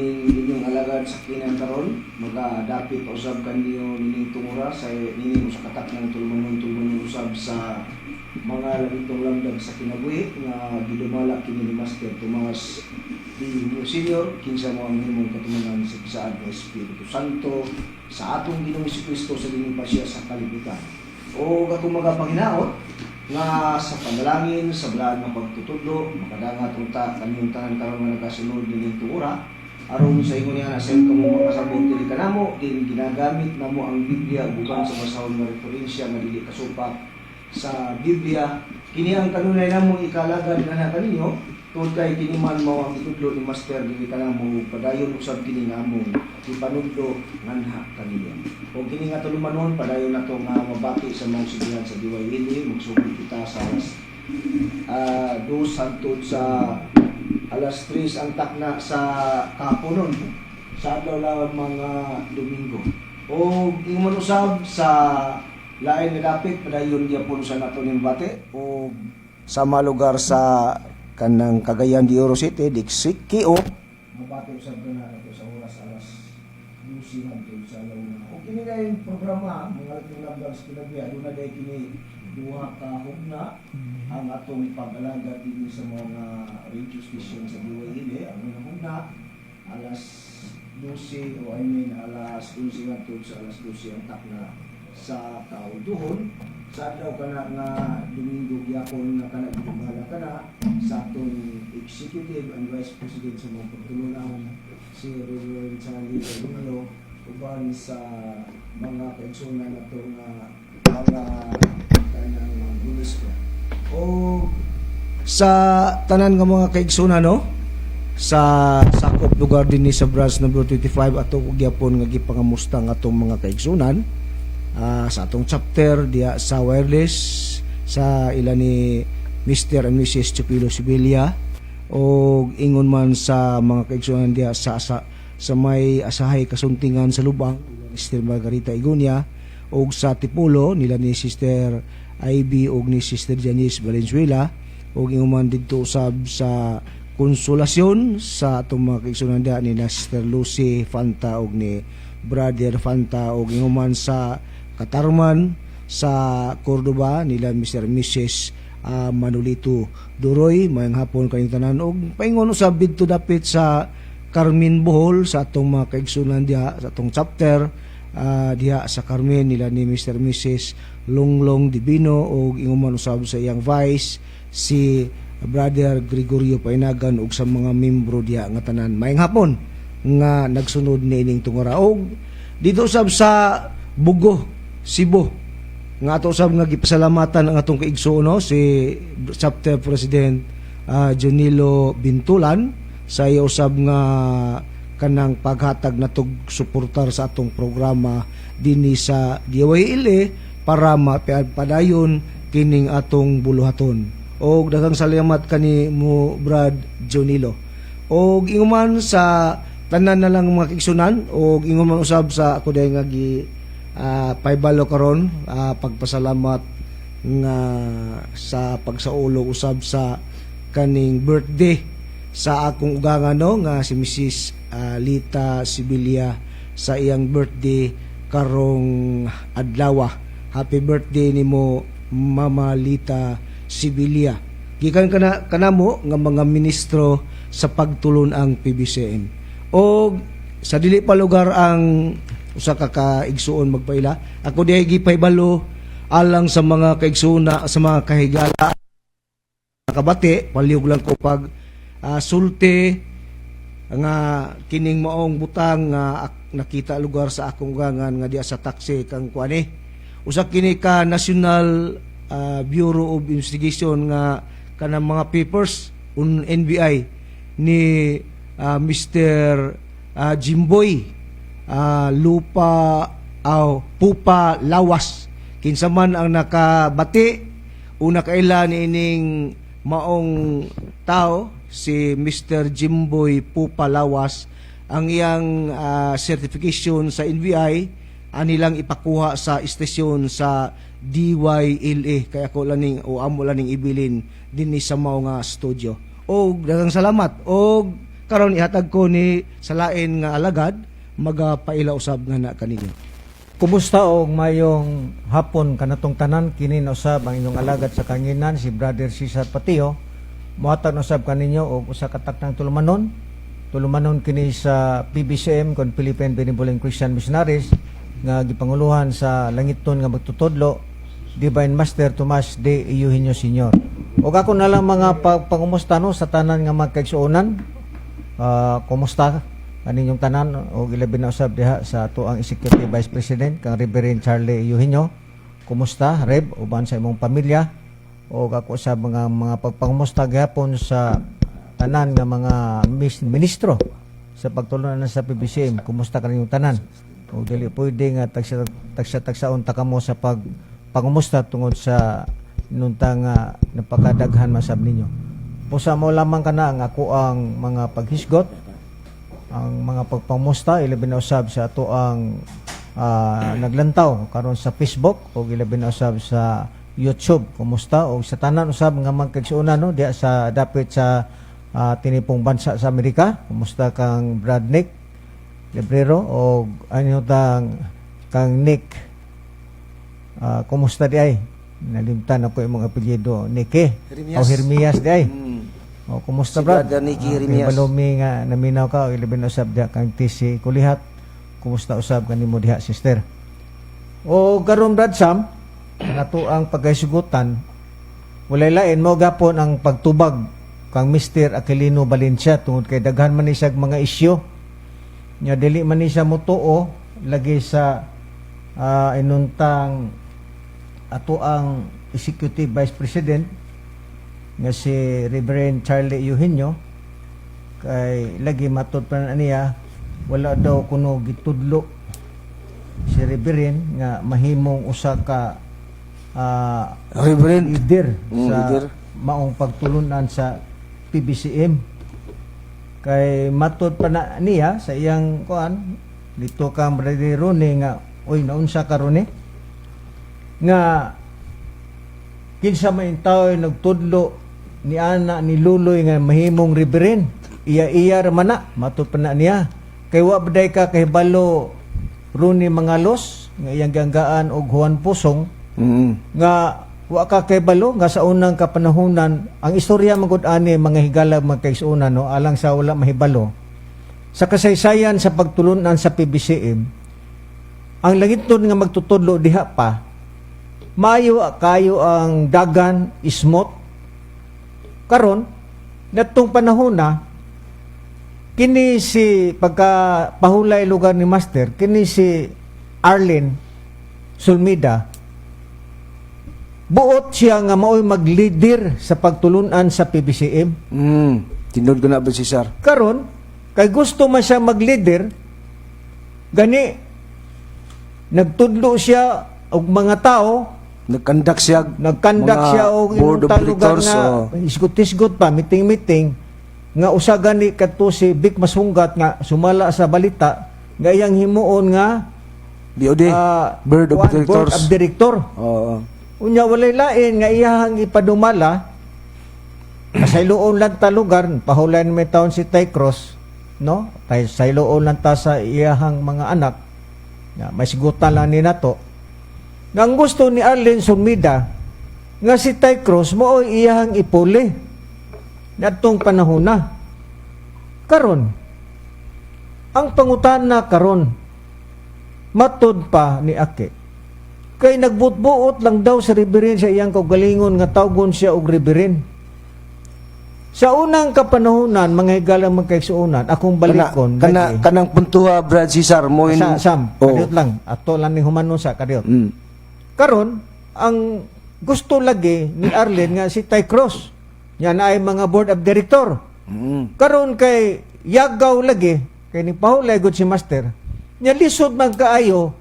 Kining inyong alagad sa kinang karon magadapit usab kaniyo nining tungura sa nining usa ka taknang tulumanon usab sa mga labintong lamdag sa kinabuhi nga gidumala kini ni Master Tomas D. Senior, kinsa mo ang himong katumangan sa bisaad ng Espiritu Santo sa atong Ginoong Kristo sa dining pa siya sa kalibutan. O akong mga panginaot nga sa panalangin sa balaan nga pagtutudlo makadangat unta kanyong tanan karon nga nagasunod nining tuura, aron sa ingon niya na sa kamo makasabot dili kanamo din ginagamit namo ang Biblia ug uban sa basahon nga referensya nga dili kasupak sa Biblia. Kini ang kanunay namong ikalagad nga kaninyo tungod kay kini man mao ang gitudlo ni Master dili kanamo ug padayon usab kini nga among ipanudlo nganha kaninyo. Ug kini nga tulumanon, padayon nato nga mabati sa mga sigihan sa DYLA. Magsugod kita sa alas 2 hangtod sa alas 3 ang takna sa kahaponon sa adlaw lang mga Domingo. O ingon usab sa lain nga dapit, padayon gyapon sa nato ning bati o sa mga lugar sa kanang Cagayan de Oro City, Dixie, mabati usab na nato sa oras alas 12 hangtod sa alauna. O kini na yung programa, mga litong lamdag sa kinabuhi, aduna day kini duha ka hugna ang atong pag-alagad dinhi sa mga radio station sa DYLA. Ang unang hugna alas 12 o I mean alas 11 hangtod sa alas 12 ang takna sa kaulduhon. Sa adlaw kana nga Domingo gyapon nga kana gidumala kana sa atong executive and vice president sa mga pagtulunan, si Reverend Charlie Galino, uban sa mga kaigsunan nato nga mga kanang ministro o sa tanan nga mga kaigsunan, no, sa sakop lugar dinhi sa branch number 25. Ato ko gyapon nga gipangamusta ang atong mga kaigsunan sa atong chapter diya sa wireless, sa ila ni Mr. and Mrs. Chupilo Sibilia, o ingon man sa mga kaigsunan diya sa may Asahay Kasuntingan sa Lubang, Sister Margarita Igunia, og sa Tipulo nila ni Sister Ivy og ni Sister Janice Valenzuela, og ingon man didto usab sa Konsolasyon sa atong mga kaigsunan diya ni na Sister Lucy Fanta og ni Brother Fanta, og ingon man sa Katarman sa Cordoba nila Mr. and Mrs. Manolito Duroy. Mayong hapon kayong tanan og paingon usab didto dapit sa Carmen, Bohol, sa atong mga kaigsunan diha sa atong chapter diha sa Carmen nila ni Mr. and Mrs. Longlong Divino, og ingon man usab sa iyang vice, si Brother Gregorio Painagan, ug sa mga membro diha nga tanan. Maayong hapon nga nagsunod niining tungura. Og dito usab sa Bugo, Cebu, nga ato usab nga gipasalamatan ang atong kaigsoon, no, si chapter president Jonilo Bintulan sa iya usab nga kanang paghatag natog suportar sa atong programa dinhi sa DYLA para mapadayon kining atong buluhaton. Og daghang salamat kani mo, Brad Jonilo. Og ingon man sa tanan na lang mga kaigsunan, og ingon man usab sa ako dahil nga gi paibalo karon, pagpasalamat nga sa pagsaulog usab sa kaning birthday sa akong ugangan, no, nga si Mrs. Lita Sibilia sa iyang birthday karong adlaw. Happy birthday nimo, Mama Lita Sibilia. Gikan kana kanamo nga mga ministro sa pagtulon ang PBCM. O sa dili pa lugar ang usa ka kaigsuon magpaila, ako diay gipahibalo alang sa mga kaigsuona, sa mga kahigala nakabati, palihog lang ko pag sulti nga kining maong butang nga nakita lugar sa akong gangan nga diya sa taxi kang kuani. Usa kini ka National Bureau of Investigation nga kanang mga papers un NBI ni Mr. Jimboy Lupa aw Pupa Lawas. Kinsa man ang nakabati o nakaila ni ining maong tao, si Mr. Jimboy Pupa Lawas, ang iyang certification sa NBI anilang ipakuha sa istasyon sa DYLA kaya ko laning o amo laning ibilin dinhi sa mao nga studio. Og daghang salamat og Karon ihatag ko ni sa lain nga alagad, magapaila usab nga na kaninyo. Kumusta og mayong hapon kanatong tanan. Kini na usab ang inyong alagad sa kanginan, si Brother Cesar Patio. Mohatag na usab kaninyo og usa ka taknang tulumanon. Tulumanon kini sa PBCM kon Philippine Benevolent Christian Missionaries nga gipanguluhan sa langiton nga magtutudlo, Divine Master Tomas D. Eugenio Sr. Og ako na lang mga pangumusta no sa tanan nga magkaigsuonan. Kumusta kaninyong tanan og ilabi na usab diha sa ato ang Executive Vice President kang Reverend Charlie Eugenio. Kumusta, Reb, uban sa imong pamilya? Og ako sa mga pagpangumusta gihapon sa tanan nga mga ministro sa pagtulunan sa PBCM. Kumusta kaninyong tanan? Og dili pwede nga tagsa tagsa tagsaon ta kamo sa pagpangumusta tungod sa inuntang nga napakadaghan masab ninyo. Pusa mo lamang kana ang ako ang mga paghisgot, ang mga pagpamusta, ilabi na usab sa ato ang naglantaw karon sa Facebook o ilabi na usab sa YouTube. Kumusta og sa tanan usab nga magkaigsuonan no diha sa dapit sa tinipong bansa sa Amerika. Kumusta kang Brad Nick Librero o ano tang kang Nick, kumusta di ay nalimtan ako imong apelyido, Nick eh. Jeremias. O Hermias di ay. O, kumusta, Si Brad? Brother Nicky Jeremias. Kay Balumi nga naminaw ka o ilabi na usab diha kang TC Kulihat. Kumusta usab kanimo diha, sister? O karon, Brad Sam, nato ang pagkaisugutan walay lain mo gapon ang pagtubag kang Mr. Aquilino Valencia tungod kay daghan man ni siyag mga isyu nya dili man ni siya motuo lagi sa inuntang ato ang Executive Vice President nga si Reverend Charlie Eugenio, kay lagi matud pa na niya wala daw kuno gitudlo si Reverend nga mahimong usa ka Reverend. leader sa leader. Maong pagtulunan sa PBCM, kay matud pa na niya sa iyang kuan dito kang Brother Rooney nga, "Oy, naunsa ka, Rooney, nga kinsa may tao nagtudlo ni ana ni Luloy nga mahimong reverend? Iya-iya ra man na." Matud pa na niya kay wa baday ka kahibalo, Rooney Mangalos, nga iyang ganggaan og Juan Pusong, nga wa ka kahibalo nga sa unang kapanahunan, ang istorya magud ani, mga higala, magkaigsuonan no, alang sa wala mahibalo sa kasaysayan sa pagtulunan sa PBCM, ang langiton nga magtutudlo diha pa maayo kayo ang dagan ismot. Karon natong panahon na kini si pagka pahulay lugar ni Master, kini si Arlene Sulmida, buot siya nga maoy mag-leader sa pagtulunan sa PBCM. Tinuod ko na ba si Sir? Karon kay gusto man siya mag-leader, gani nagtudlo siya og mga tao. Nagkandak siya. Nagkandak mga siya og board of inuntang lugar directors. nga hisgot-hisgot pa, meeting-meeting nga usa gani kadto si Vic Masunggat nga sumala sa balita nga iyang himuon nga BOD. Board of kuan, Directors. Board of Director. Oo. Unya walay lain nga iyahang ipadumala, kasayloon lang ta lugar, pahulayan may taon si Tay Cross, no? Tay sayloon lang ta sa iyahang mga anak. Ya, may sigutan lang ni nato. Nga ang gusto ni Arlene Sumida nga si Tay Cross mo iyahang ipuli nadtong panahon na. Karon, ang pangutana karon, matud pa ni Ake, kay nagbutbuot lang daw sa reverend sa iyang kaugalingon nga tawgon siya og reverend. Sa unang kapanahonan, mga higalang magkaigsuonan, akong balikon. Kana, lagi. Kanang puntuha, Brad Cesar mo Sa, Sam, Oh. kadiyot lang. Ato lang ni humanon sa kadiyot. Karon, ang gusto lagi ni Arlene nga si Tay Cross. Yan ay mga board of director. Karon kay yagaw lagi kay ni pahulay gud si Master. Nya lisod man kaayo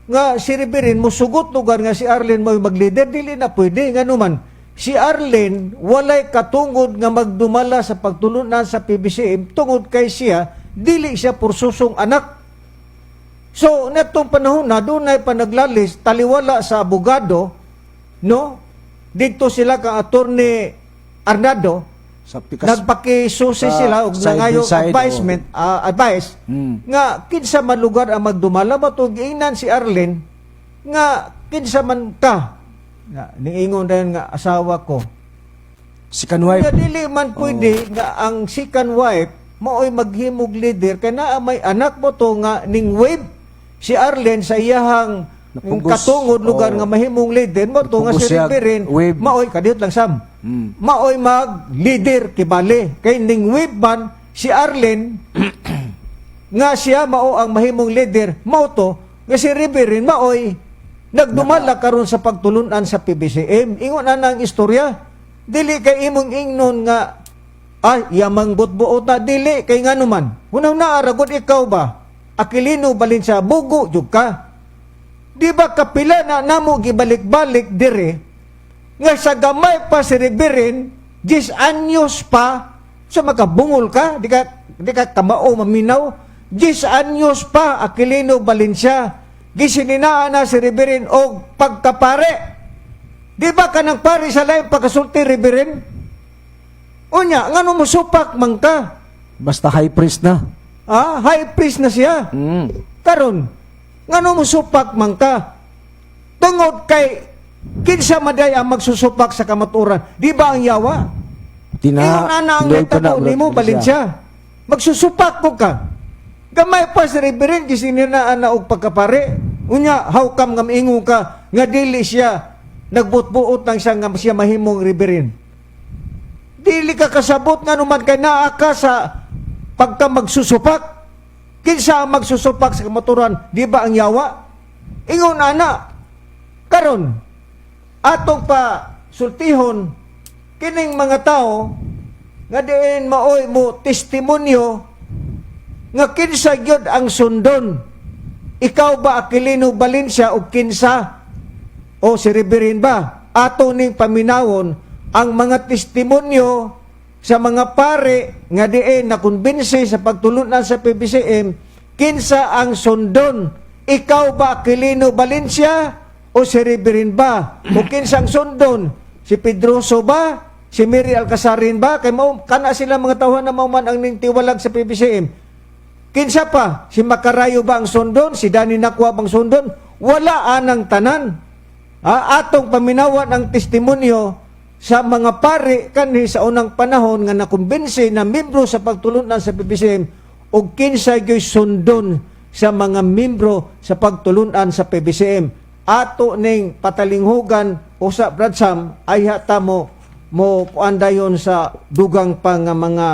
nga si Reverend musugot lugar nga si Arlene mo mag-leader, dili na pwede, ngano man si Arlene walay katungod nga magdumala sa pagtulunan sa PBCM tungod kay siya dili siya pursusong anak. So, netong panahon na, dunay panaglalis, taliwala sa abogado, no? Dito sila kang Attorney Arnado. Sa pikas. Nagpakisusi sa sila og side by nangayo side, advisement, advice nga kinsa man lugar ang magdumala ba to. Giingnan si Arlene nga, "Kinsa man ka?" Nga niingon dayon nga, "Asawa ko." Second wife. Nga dili man pwede nga ang second wife maoy maghimog leader kay naa may anak mo to nga ning wave si Arlene sa iyahang Napugos. katungod lugar nga mahimong leader mo to nga Napugos si siya, Reverend wave. maoy, kadiyot lang, Sam, maoy mag leader kibali kay ning wave man si Arlene nga siya mao ang mahimong leader mao to nga si Reverend maoy nagdumala karon sa pagtulunan sa PBCM. Ingon ana ang istorya. Dili kay imong ingnon nga ay yamang butbuot na. Dili kay nganuman hunaw na aragod ikaw ba, Aquilino Valencia, bugo jud ka. Di ba kapila na namo gibalik-balik dire nga sa gamay pa si Reverend, 10 anyos pa, sa makabungol ka, di ka kamao maminaw. 10 anyos pa, Aquilino Valencia, gisininaan na si Reverend og pagkapare. Di ba kanang pare sa lain pagkasulti Reverend? Unya, ngano mo supak man ka? Basta high priest na. Ah, high priest na siya. Karon, ngano mo supak man ka? Tungod kay kinsa maday ang magsusupak sa kamatuoran? Di ba ang yawa? Tina, Ingon ana ang tinuod ko na, nitabo bro, nimo, Valencia. Magsusupak ko ka. Gamay pa si Reverend gisinirnaan na og pagkapare. Unya, how come nga miingon ka nga dili siya nagbutbuot lang siya nga siya mahimong Reverend? Dili ka kasabot nga numan kay naa ka sa pagka magsusupak. Kinsa ang magsusupak sa kamaturan? Di ba ang yawa? Ingon ana. Karon, atong pa sultihon kining mga tao nga diin maoy mo testimonyo nga kinsa gyud ang sundon. Ikaw ba, Aquilino Valencia, o kinsa? O si Reverend ba? Ato ning paminawon ang mga testimonyo sa mga pare nga diin nakumbinsi sa pagtulunan sa PBCM, kinsa ang sundon? Ikaw ba, Aquilino Valencia, o si Reverend ba? O kinsa ang sundon? Si Pedroso ba? Si Mary Alcazarin ba? Kay mao kana sila mga tawhan na mao man ang ningtiwalag sa PBCM. Kinsa pa? Si Makarayo ba ang sundon? Si Danny Nakwa bang sundon? Wala anang tanan. Ah, atong paminawan ang testimonyo sa mga pare kanhi sa unang panahon nga nakumbinsi na membro sa pagtulunan sa PBCM og kinsa gyoy sundon sa mga membro sa pagtulunan sa PBCM. Ato ning patalinghugan usa, Brad Sam, ay hata mo mo kuan dayon sa dugang pa nga mga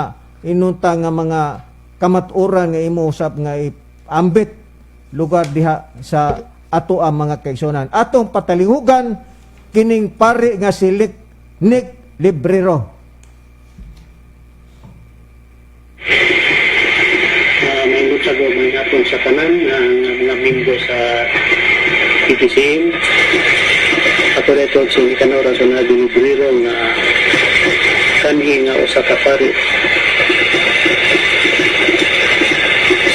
inunta nga mga kamatuoran nga imo usab nga ambit lugar diha sa ato ang mga kaigsuonan. Atong patalinghugan kining pare nga si Nick Librero. Maayong sa may hapon sa tanan ng mga miyembro sa PBCM. Ako rito si Nicanor Razonado Librero nga kanhi nga usa ka pari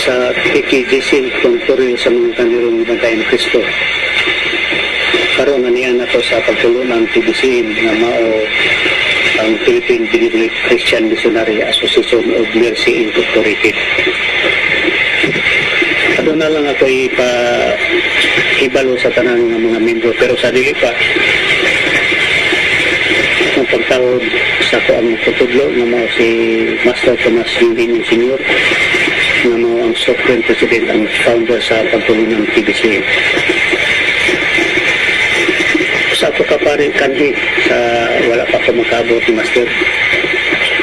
sa PKGC Kontoril sa mga kanirong Bantayan Kristo. Karon anian nato sa pagtulunan PBCM nga mao ang Philippine Benevolent Christian Missionary Association of Mercy Incorporated. Aduna lang ako ipa hibalo sa tanan ng mga membro, pero sa dili pa ang pagtawag sa ko ang tutudlo nga mao si Master Tomas Eugenio Senior nga mao ang Supreme President, ang founder sa pagtulunan PBC. Sa ako ka pare kanhi sa wala pa ko makaabot ni Master.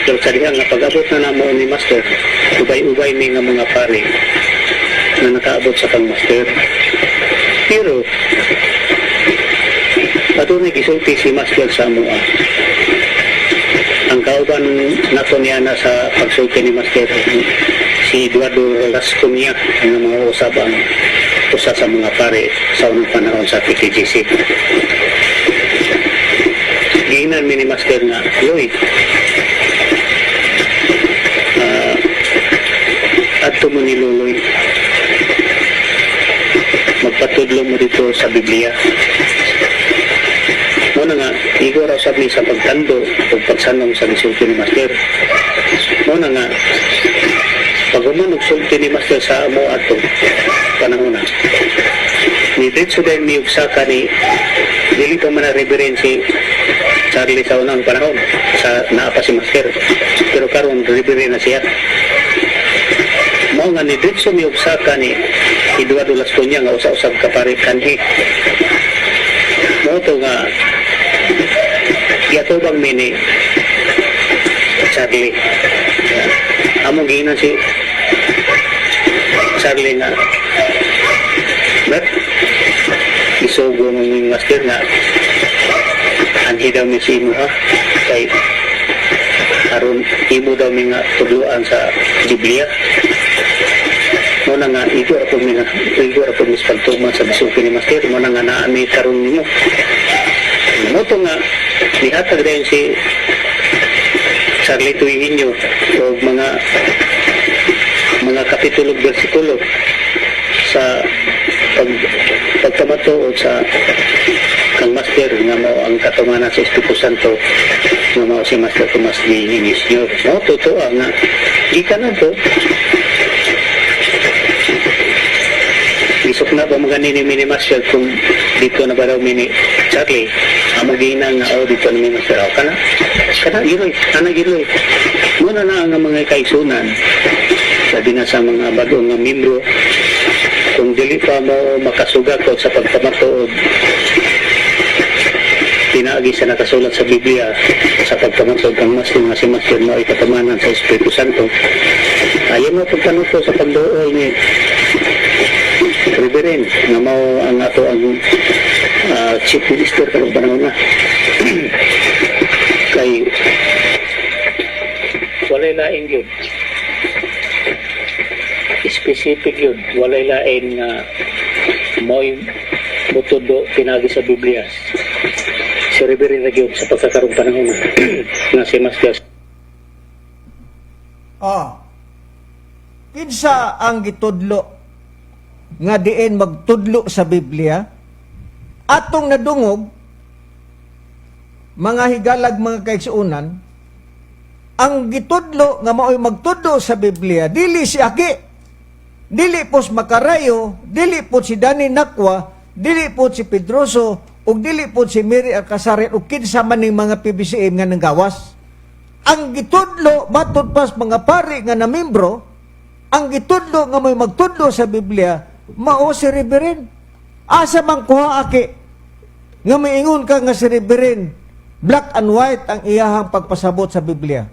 Pero sa diha nga pag-abot na namo ni Master, ubay-ubay mi nga mga pare na nakaabot sa kang Master. Pero adunay gisulti si Master sa amoa. Ang kauban nato niya na sa pagsulti ni Master, si Eduardo Lascuña, ang mga usab ang usa sa mga pare sa unang panahon sa PKGC. Giingnan mi ni Master nga, "Loy, adto mo ni Loloy, magpatudlo mo dito sa Biblia." Muna nga, Igo ra usab ni sa pagtando o pagsanong sa gisulti ni Master. Mao na nga pag human og sulti ni Master sa amo ato panahon na ni diretso dahil mi saka ni dili pa man na reverend si Charlie sa unang panahon sa naa pa si Master, pero karon reverend na siya. Mao nga ni diretso mi saka ni Eduardo Lasconia nga usa-usab ka pare kanhi. Mao to nga giatubang mi ni Charlie. Yeah. Among giingnan si Charlie nga, "Bert, isugo mo ni Master nga anhi daw mi si imo ha, kay aron imo daw mi nga tudloan sa Biblia." Mao na nga igo ra po mi sa pagtuman sa gisulti ni Master. Mao na nga naa mi karon ninyo. Mao to nga nihatag dayon si Charlie Eugenio og mga kapitulo ug bersikulo sa pagpamatuod sa kang Master nga mao ang katumanan sa Espiritu Santo nga mao si Master Tomas D. Eugenio. Mao totoo nga gikan na to. Isok na ba mga nini mini Master kung dito na ba daw mini Charlie? Amo ginang nga, oh, dito na mi Master. Oh, kana kana giloy, ana giloy. Muna na ang mga kaisunan, sabi na sa mga bago nga membro, kung dili pa mo makasugakot sa pagpamatuod pinaagi sa nakasulat sa Biblia sa pagpamatuod kang Master nga si Master mo ay katamanan sa Espiritu Santo, ayaw mo pagpanuto sa pagduol ni Reverend nga mao ang ato ang chief minister karong panahon na kay walay lain gyud specific yun, walay lain nga mo'y mutudo pinagi sa Biblia, si Reverend na gyud sa pagkakarong panahon nga si Master. Ah. Kinsa ang gitudlo nga diin magtudlo sa Biblia? Atong nadungog, mga higalag, mga kaigsuonan, ang gitudlo nga mao'y magtudlo sa Biblia dili si Aki, dili po si Makarayo, dili po si Danny Nakwa, dili po si Pedroso ug dili po si Mary Alcasarin ug kinsa man ning mga PBCM nga nanggawas. Ang gitudlo matud pas mga pari nga namembro, ang gitudlo nga may magtudlo sa Biblia mao si Reverend. Asa man kuha, Aki, nga maingon ka nga si Reverend black and white ang iyahang pagpasabot sa Biblia?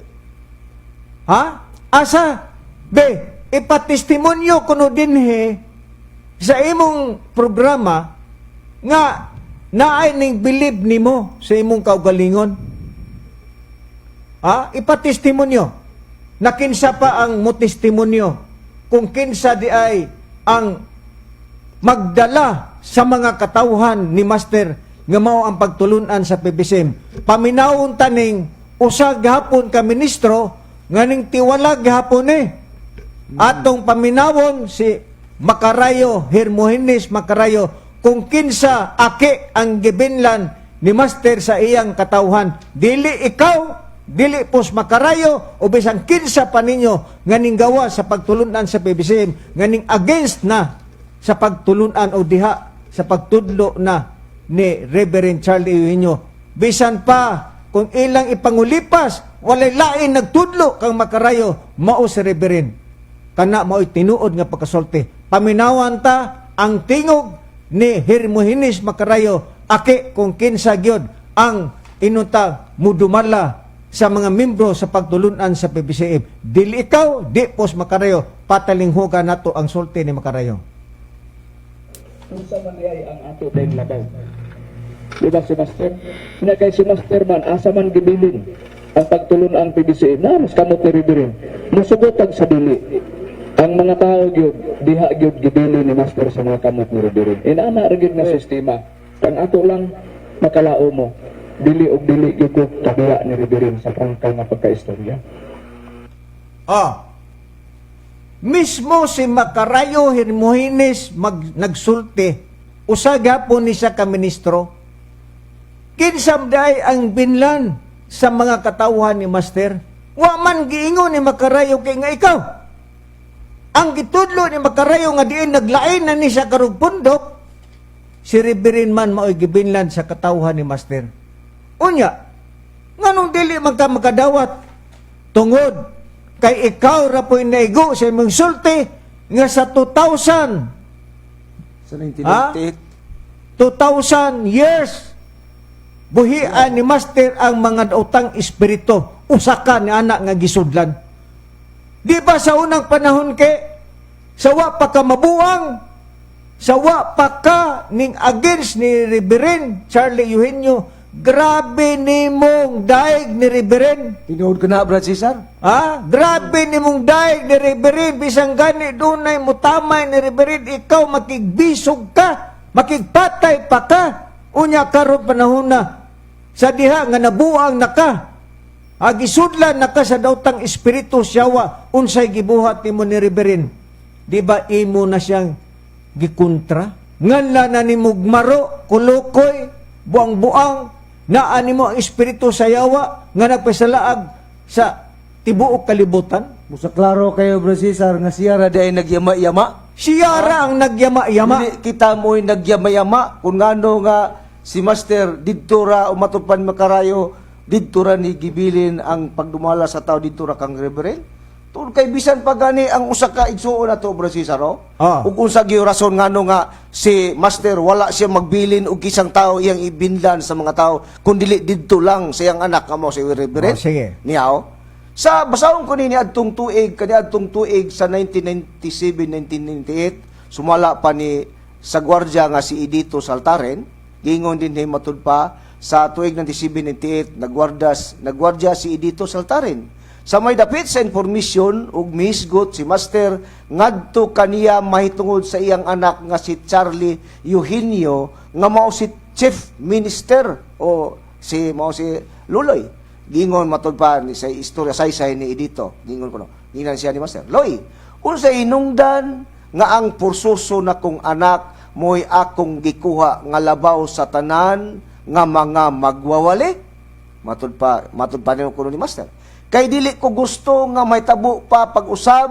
Ha? Asa? Be, ipatestimonyo kuno dinhi sa imong programa nga naay ning believe nimo sa imong kaugalingon. Ha? Ipatestimonyo. Na kinsa pa ang motestimonyo kung kinsa di ay ang magdala sa mga katawhan ni Master nga mao ang pagtulunan sa PBCM. Paminawon taning usa gihapon ka ministro nga ning tiwala gihapon eh. Atong paminawon si Makarayo, Hermogenes Makarayo, kung kinsa, Aki, ang gibinlan ni Master sa iyang katawhan. Dili ikaw, dili pos Makarayo o bisan kinsa pa ninyo nga ning gawa sa pagtulunan sa PBCM, nga ning against na sa pagtulunan o diha sa pagtudlo na ni Reverend Charlie Eugenio. Bisan pa kung ilang ipangulipas, walay lain nagtudlo kang Makarayo, mao si Reverend. Kana mao'y tinuod nga pagkasulti. Paminawan ta ang tingog ni Hermogenes Makarayo, Aki, kung kinsa gyud ang inunta mudumala sa mga membro sa pagtulunan sa PBCM. Dili ikaw, di pos Makarayo. Patalinghuga nato ang sulti ni Makarayo. Unsa man diay ang ato dayong labaw? Di ba si Master? Nga kay si Master man, asa man gibilin ang pagtulon ang PBCM na mas kamot ni Reverend. Musugotag sa dili. Ang mga tao gyud diha gyud gibili ni Master sa mga kamot ni Reverend. Inana ra gyud nga sistema. Kang ato lang makalao mo dili og dili gyud ko kabiya ni Reverend sa prangka nga pagkaistorya. Ah. Mismo si Makarayo Hermogenes nagsulti. Usa gihapon ni siya ka ministro. Kinsa diay ang binlan sa mga katawhan ni Master? Wa man giingon ni Makarayo kay nga ikaw. Ang gitudlo ni Makarayo nga diin naglain na ni sa karug pundok, si Reverend man mao'y gibinlan sa katawhan ni Master. Unya, nganong dili man ka makadawat? Tungod kay ikaw ra po'y naigo sa imong sulti nga sa 2000 Sa 1998. 2,000 years buhian ni Master ang mga daotang espiritu, usa ka ni anak nga gisudlan. Di ba sa unang panahon kay sa wa pa ka mabuang, sa wa pa ka ning against ni Reverend Charlie Eugenio, grabe nimong daig ni Reverend. Tinuod ka na, Brad Cesar? Ha? Grabe ni mong daig ni Reverend, bisan gani dunay mutamay ni Reverend, ikaw makigbisog ka, makigpatay pa ka. Unya karon panahon na sa diha nga nabuang na ka. Agisudlan na ka sa daotang espiritu siyawa, unsay gibuhat nimo ni Reverend? Di ba imo na siyang gikontra? Nganla na ni mugmaro, kulukoy, buang-buang, naa nimo ang espiritu sa yawa nga nagpasalaag sa tibuok kalibutan. Musa klaro kayo, Brad Cesar, nga siya ra di ay nagyama-yama. Siya ra ang nagyama-yama. Dili kita mo'y nagyama-yama kung ngano nga si Master didto ra umatupan makarayo, didto ra ni gibilin ang pagdumala sa tao, didto ra kang Reverend. Tungod kay bisan pa gani ang usa ka igsuon nato, Brad Cesar, oh. Ug unsa gyud rason ngano nga si Master wala siya magbilin og isang tao iyang ibinlan sa mga tao kun dili didto lang sa iyang anak kamo si Reverend. Oh, sige. Niya oh. Sa basahon ko nini adtong tuig, kani adtong tuig sa 1997, 1998, sumala pa ni sa gwardiya nga si Edito Saltaren, gingon din ni matud pa sa tuig 97, 98, nagwardiya si Edito Saltaren. Sa may dapit sa informasyon ug mihisgot si Master ngadto kaniya mahitungod sa iyang anak nga si Charlie Eugenio nga mao si Chief Minister o si mao si Luloy. Gingon matud pa ni sa istorya saysay ni Edito. Gingon ko no. Ginan siya ni Master. "Loy, unsa inungdan nga ang pursuso na kong anak mo'y akong gikuha nga labaw sa tanan nga mga magwawali?" Matud pa nimo kuno ni Master. "Kay dili ko gusto nga mahitabo pa pag-usab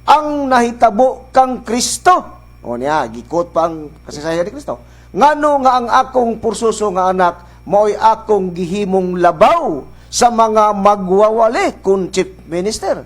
ang nahitabo kang Kristo." O niya, gikot pa ang kasaysayan ni Kristo. "Ngano nga ang akong pursuso nga anak mao'y akong gihimong labaw sa mga magwawali kun chief minister.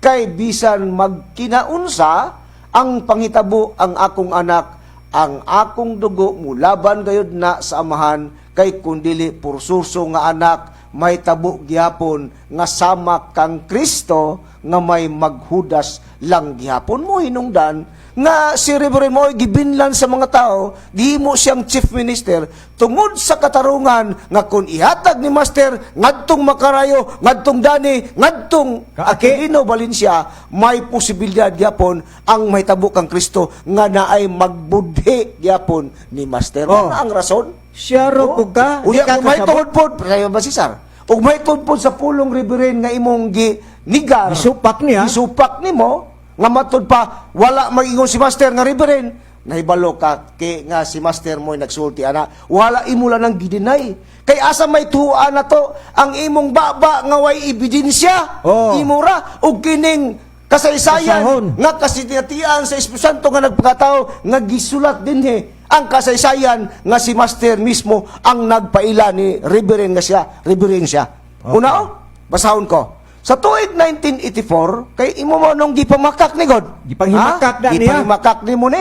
Kay bisan magkinaunsa ang panghitabo ang akong anak, ang akong dugo mulaban gayud na sa Amahan, kay kun dili pursuso nga anak may tabo gihapon nga sama kang Kristo nga may maghudas lang gihapon." Mo hinungdan nga si Reverend Moy gibinlan sa mga tao, gihimo siyang chief minister tungod sa katarungan nga kung ihatag ni Master ngadtong Makarayo, ngadtong Dani, ngadtong Kaaki. Aquilino Valencia, may posibilidad gyapon ang mahitabo kang Kristo nga naay magbudhi gyapon ni Master. Oh. Ano ang rason? Siya ro pud ka. Unya di ka kung may kasabot. tungod pod, sayo ba Cesar? Ug may tungod pod sa pulong Reverend nga imong gi nigar. Gisupak niya. Gisupak nimo nga matud pa wala mag-ingon si Master nga Reverend, nahibalo ka kay nga si Master mo'y nagsulti ana, wala imo lang nang gidinay kay asa may tuwa na to ang imong baba nga way ebidensya. Imo ra og kining kasaysayan Kasahon. nga kasinatian sa Espiritu Santo nga nagpakatao nga gisulat dinhi ang kasaysayan nga si Master mismo ang nagpaila ni Reverend nga siya, Reverend siya. Una oh, basahon ko. Sa tuig 1984, kay imo mo nung gipamakak ni God. Gipanghimakak Ha? na niya. Gipanghimakak nimo ni.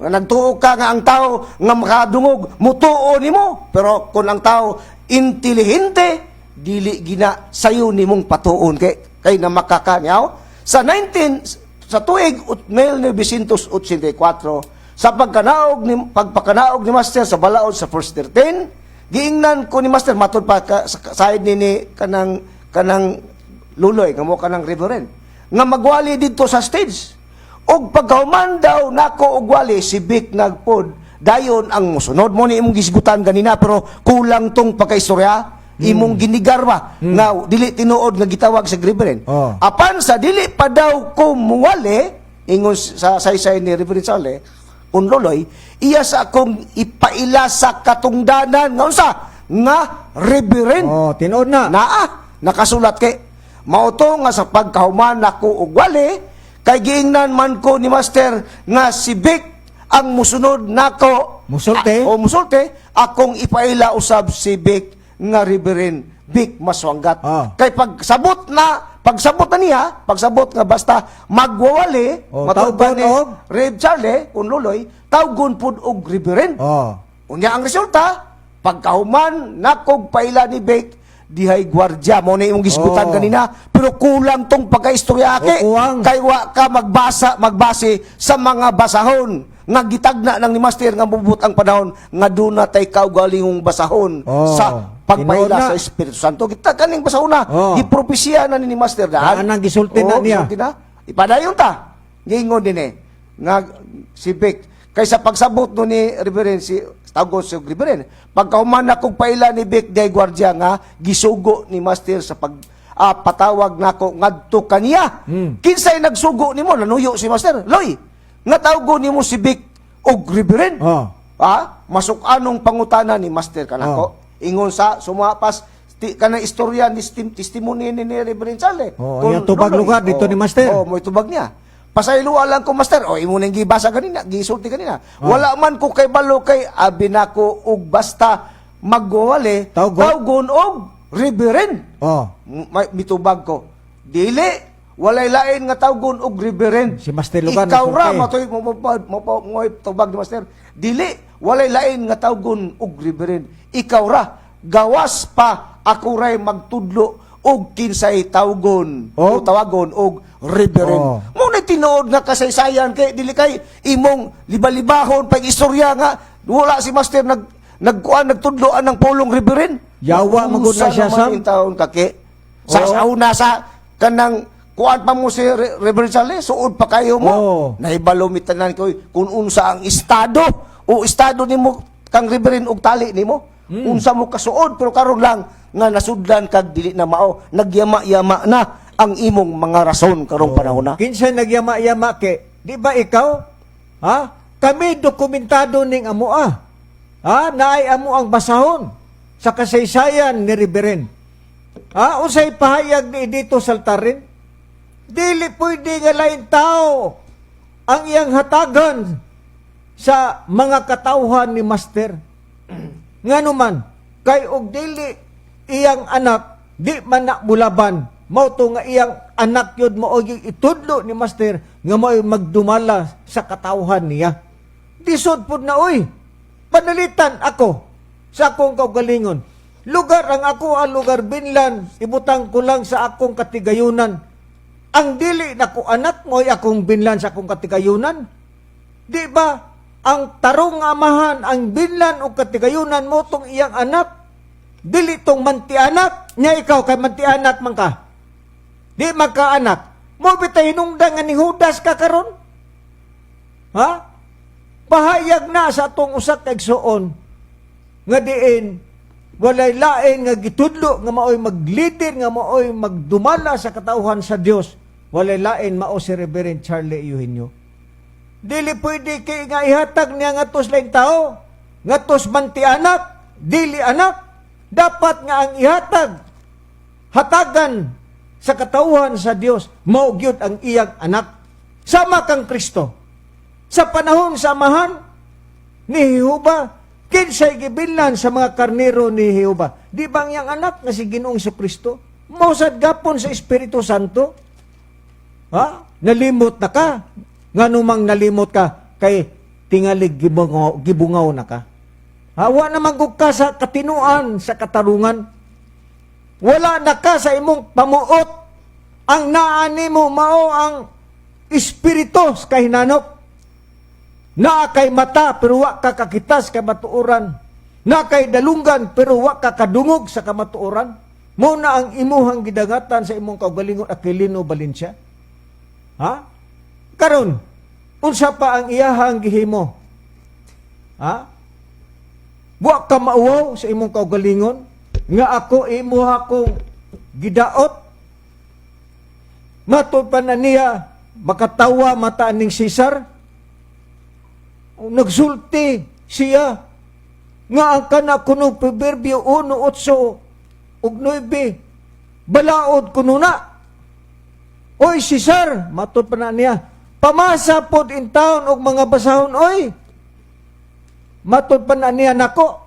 Nga nagtuo ka nga ang tao nga makadungog, mutuo nimo. Pero kung ang tao intelihente, dili gina sayo nimong patuon kay kay namakaka niyaw. Sa 19 sa tuig 1984, sa pagpakanaog ni Master sa balaod sa first 13, giingnan ko ni Master matud pa ka, sa side ni kanang kanang Luloy nga mo kanang reverend nga magwali didto sa stage. Ug pagkahuman daw nako og wali, si Vic nagpod dayon ang musunod mo ni imong gisgutan ganina, pero kulang tong pagkaistorya, imong ginigar ba nga dili tinuod nga gitawag sa reverend. Apan sa dili pa daw ko muwali, ingon sa saysay ni Reverend Sale, kun Loloy, iya sa akong ipaila sa katungdanan nga unsa? nga reverend. Oh, tinuod na. Naa, nakasulat kay mao to nga sa pagkahuman nako og wali kay giingnan man ko ni Master nga si Vic ang musunod nako. Musulti? O musulti akong ipaila usab si Vic nga Reverend Vic Maswanggat. Kay pagsabot na niya, pagsabot nga basta magwawali, Oh, matod ba tawgon ni og? Rev Charlie kun luloy, tawgon pud og Reverend. Unya ang resulta, pagkahuman nakog paila ni Vic dihay gwardya mo na imong gisgutan kanina, pero kulang tong pagkaistorya O, ke kuwang. kay wa ka magbasa, magbase sa mga basahon nga gitagna nang ni Master nga mubot ang panahon nga duna tay kaugalingong basahon sa pagpaila Tinuod na. sa Espiritu Santo. Kita kaning basahon na gipropesya na ni Master daan. Daan ang gisulti na Oo, niya. gisulti na. Ipadayon ta. Giingon din eh nga si Vic kaysa pagsabot no ni Reverend si tawgon si Reverend pagkahuman na kog paila ni Vic de Guardia nga gisugo ni Master sa pag patawag nako ngadto kaniya. Kinsay nagsugo nimo? Nanuyo si Master loy nga tawgon nimo si Vic og Reverend. Masuk anong pangutana ni Master kanako. Ingon sa sumapas ti, kanang istorya ni testimony ni Reverend Charlie. Oh, Kung iyang tubag luloy. lugar dito ni Master. Oh, mo'y tubag niya. Pasayloa lang ko, Master. O, imo nang gibasa kanina, gisulti kanina. Wala man ko kay balo kay abi nako og basta magwawali, Tawgon? tawgon og reverend. May, mitubag ko. Dili, walay lain nga tawgon og reverend. Si Master Lugan, Ikaw ra nagsulti. matoy mo mo mo mo mo tubag ni Master. Dili, walay lain nga tawgon og reverend. Ikaw ra gawas pa ako ray magtudlo og kinsay tawgon o Og? tawagon og reverend. Mo na tinuod nga kasaysayan kay dili kay imong libalibahon pag istorya nga wala si Master nagkuan nagtudloan ng pulong reverend. Yawa, magud na Unsa siya, naman Sam. in taon kake. Sa sa una sa kanang kuan pa mo si Reverend Charlie, suod pa kayo mo. Nahibalo mi tanan ko kung unsa ang estado o estado nimo kang Reverend og tali nimo. Unsa mo kasuod pero karon lang nga nasudlan kag dili na mao, nagyama-yama na ang imong mga rason karong panahon na. Kinsa nagyama-yama ke? Di ba ikaw? Ha? Kami dokumentado ning amoa. Ha? Naay amo ang basahon sa kasaysayan ni Reverend. Ha? Unsay pahayag ni dito saltarin? Dili pwede nga lain tao ang iyang hatagan sa mga katawhan ni Master. Ngano man, kay og dili iyang anak, di man na mulaban. Mao to nga iyang anak yun mao yung itudlo ni Master nga mao'y magdumala sa katawhan niya. Disod pud na oy. Panalitan ako sa akong kaugalingon. Lugar ang ako ang lugar binlan, ibutang ko lang sa akong katigayunan. Ang dili na ko anak mo'y akong binlan sa akong katigayunan. Di ba? Ang tarong nga amahan, ang binlan o katigayunan mo tong iyang anak. Dili tong manti anak. Nya ikaw kay manti anak man ka. Di man ka anak. Mo bitay hinungdan nga ni Judas ka karon? Ha? Pahayag na sa atong usa ka igsuon nga diin walay lain nga gitudlo nga maoy maglider nga maoy magdumala sa katawhan sa Dios, walay lain mao si Reverend Charlie Eugenio. Dili pwede kay nga ihatag niya ngatos laing tao, ngatos manti anak, dili anak. Dapat nga ang ihatag hatagan sa katawhan sa Dios mao gyud ang iyang anak. Sama kang Kristo. Sa panahon sa amahan ni Jehova, kinsay gibillan sa mga karnero ni Jehova? Di ba ang iyang anak nga si Ginoong Kristo? Mao sad gapon sa Espiritu Santo. Ha? Nalimot na ka. Ngano mang nalimot ka kay tingalig gibungaw, gibungaw na ka. Ha? Wa na man gud ka sa katinuan, sa katarungan. Wala na ka sa imong pamuot. Ang naani mo mao ang espiritu sa kahinanok. Naa kay mata pero wa ka kakitas kay matuoran. Naa kay dalunggan pero wa ka kadungog sa kamatuoran. Mo na ang imuhang gidangatan sa imong kaugalingon, Aquilino Valencia. Ha? Karon, unsa pa ang iyahang gihimo? Ha? Wa ka mauwaw sa imong kaugalingon nga ako imuha kong gidaot. Matod pa na niya makatawa mata ning Cesar. Nagsulti siya. Nga ang kana kuno Proverbio 1:8 ug 9 balaod kuno na. Oy, Cesar, matod pa na niya, pamasa pod in town og mga basahon oy. Matod pa na niya nako,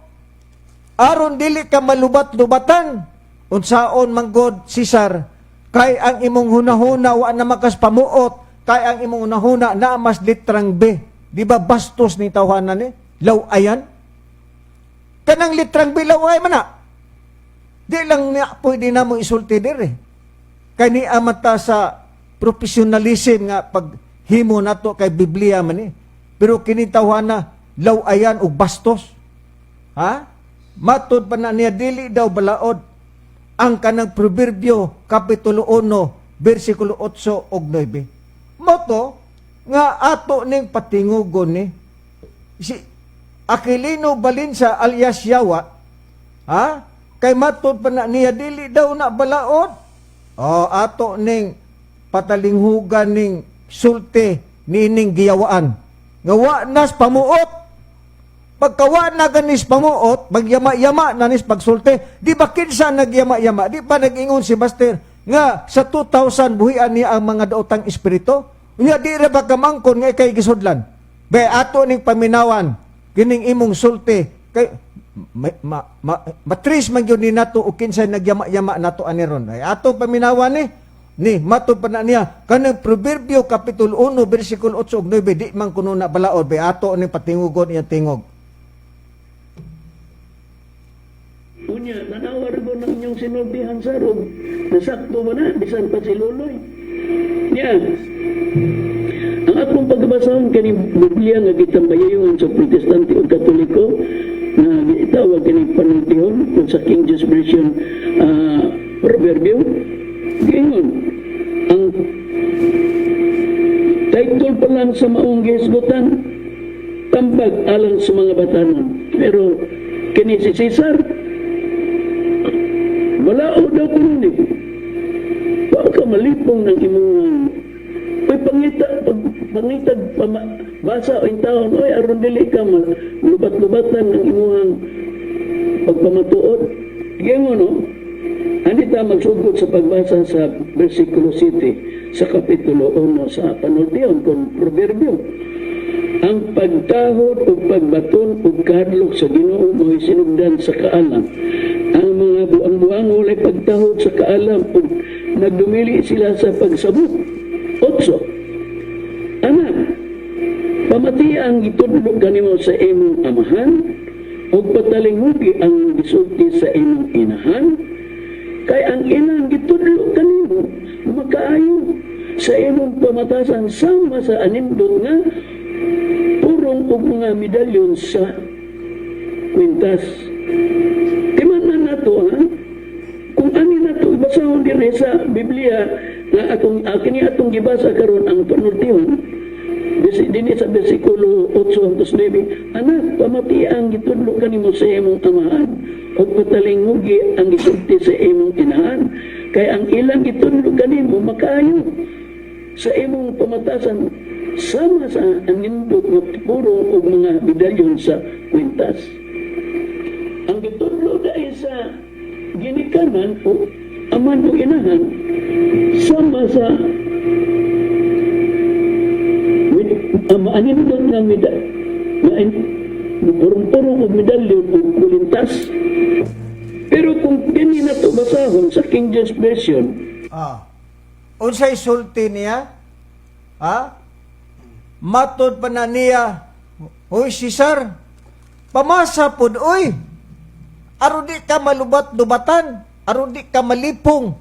aron dili ka malubat-lubatan. Unsaon manggod, Cesar, kay ang imong hunahuna wa na makas pamuot, kay ang imong hunahuna na mas litrang B. Di ba bastos ni tawhanan ni? Lawayan? Kanang litrang B, laway man na. Di lang niya pwede na mo isulti dire. Kay ni amata sa professionalism nga paghimo nato kay Biblia man ni. Pero kini tawhana lawayan og bastos. Ha? Matod pa na niya dili daw balaod ang kanang Proverbio kapitulo 1 bersikulo 8 ug 9. Moto nga ato ning patingugon ni si Aquilino Balinsa alias Yawa, ha, kay matod pa na niya dili daw na balaod. O ato ning patalinghugan ning sulti nining giyawaan nga wa nas pamuot. Pagkawa na ganis pamuot, magyama-yama na nis pagsulti. Di ba kinsa nagyama-yama? Di ba nag-ingon si Master nga sa 2000 buhian niya ang mga daotang espiritu? Unya di ra ba kamangkon nga ikay gisudlan? Be ato ning paminawan kining imong sulti kay matris man gyud ni nato og kinsay nagyama-yama nato ani ron. Ay ato paminawan ni ni matod pa na niya kanang Proverbio kapitulo 1 bersikulo 8 ug 9 di man kuno na balaod. Be ato ning patingugon iyang tingog. Unya, nanawar ko ng inyong sinultihan sa rog. Nasakto ba na? Bisan pa si Luloy. Niya, ang akong pagbasahon kaning Biblia nga gitambayayong sa Protestante o Katoliko nga gitawag kaning panultihon kung sa King James Version, Proverbio, giingon ang title pa lang sa maong gihisgutan, tambag alang sa mga batanon. Pero kini si Cesar, balao daw kuno ni. Wa ka malipong ng imong. Uy, pangita, pag, pangitag, pama, basa o taon, oy, aron dili ka lubat-lubatan ng imong pagpamatuod. Ganyan no? Anita magsugod sa pagbasa sa versikulo 7 sa kapitulo 1 sa panultihon kung Proverbio. Ang pagtahod o pagbaton o kahadlok sa Ginoo mo'y sinugdan sa kaalam. Ang mga buang-buang walay pagtahod sa kaalam ug nagdumili sila sa pagsabot. 8. Anak, pamati ang gitudlo kanimo sa imong amahan ug patalinghugi ang gisulti sa imong inahan, kay ang ilang gitudlo kanimo makaayo sa imong pamatasan sama sa anindot nga purong og mga medalyon sa kwintas. Timan nato ha, kung ani nato basahon dire sa Biblia nga atong kini atong gibasa karon ang panultihon dinhi sa bersikulo 8 hangtod 9, anak, pamati ang gitudlo kanimo sa imong amahan ug patalinghugi ang gisulti sa imong inahan, kay ang ilang gitudlo kanimo makaayo sa imong pamatasan sama sa anindot nga puro og mga medalyon sa kwintas. Ang gitudlo dahil sa ginikanan o aman o inahan sama sa anindot nga nga purong-purong og medalyon o kulintas. Pero kung kini na to basahon sa King James Version, Ah. Unsay sulti niya? Ha? Matod pa na niya, "Hoy Cesar, pamasa pod oy. Aron di ka malubat-lubatan, aron di ka malipong.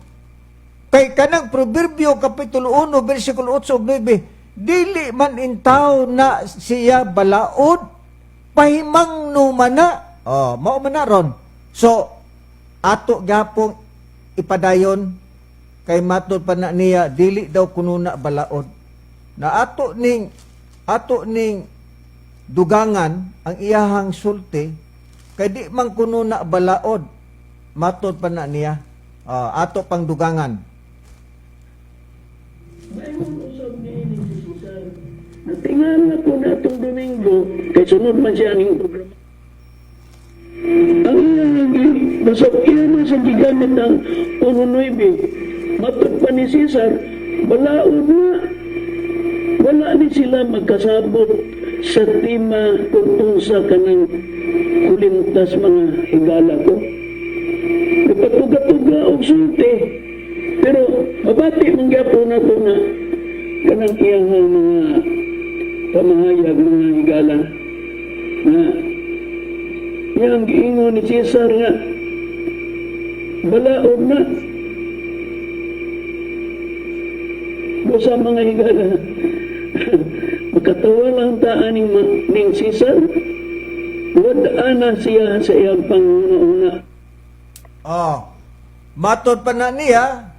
Kay kanang Proverbio kapitulo 1 bersikulo 8 ug 9, dili man intaw na siya balaod, pahimang no mana." Oh, mao man na ron. So ato gapong ipadayon kay matod pa na niya dili daw kuno na balaod. Na ato ning dugangan ang iyahang sulti kay di man kuno na balaod, matod pa na niya. Ah, ato pang dugangan. Maingon usab niini si Cesar. Natingala ko na itong Domingo, kay sunod man siya ning programa. Ang iyang basta iya man sa gigamit ang 1.9. Matod pa ni Cesar, balaod na. Wala ni sila magkasabot sa tema kung unsa kanang kulintas, mga higala ko. Nagpatuga-tuga og sulti. Pero mabati man gyapon nato na kanang iyang mga pamahayag, mga higala, na iyang giingon ni Cesar nga balaod na. Busa, mga higala, makatawa lang ta aning ning Cesar. Wala na siya sa iyang panguna-una. Oh. Matod pa na niya,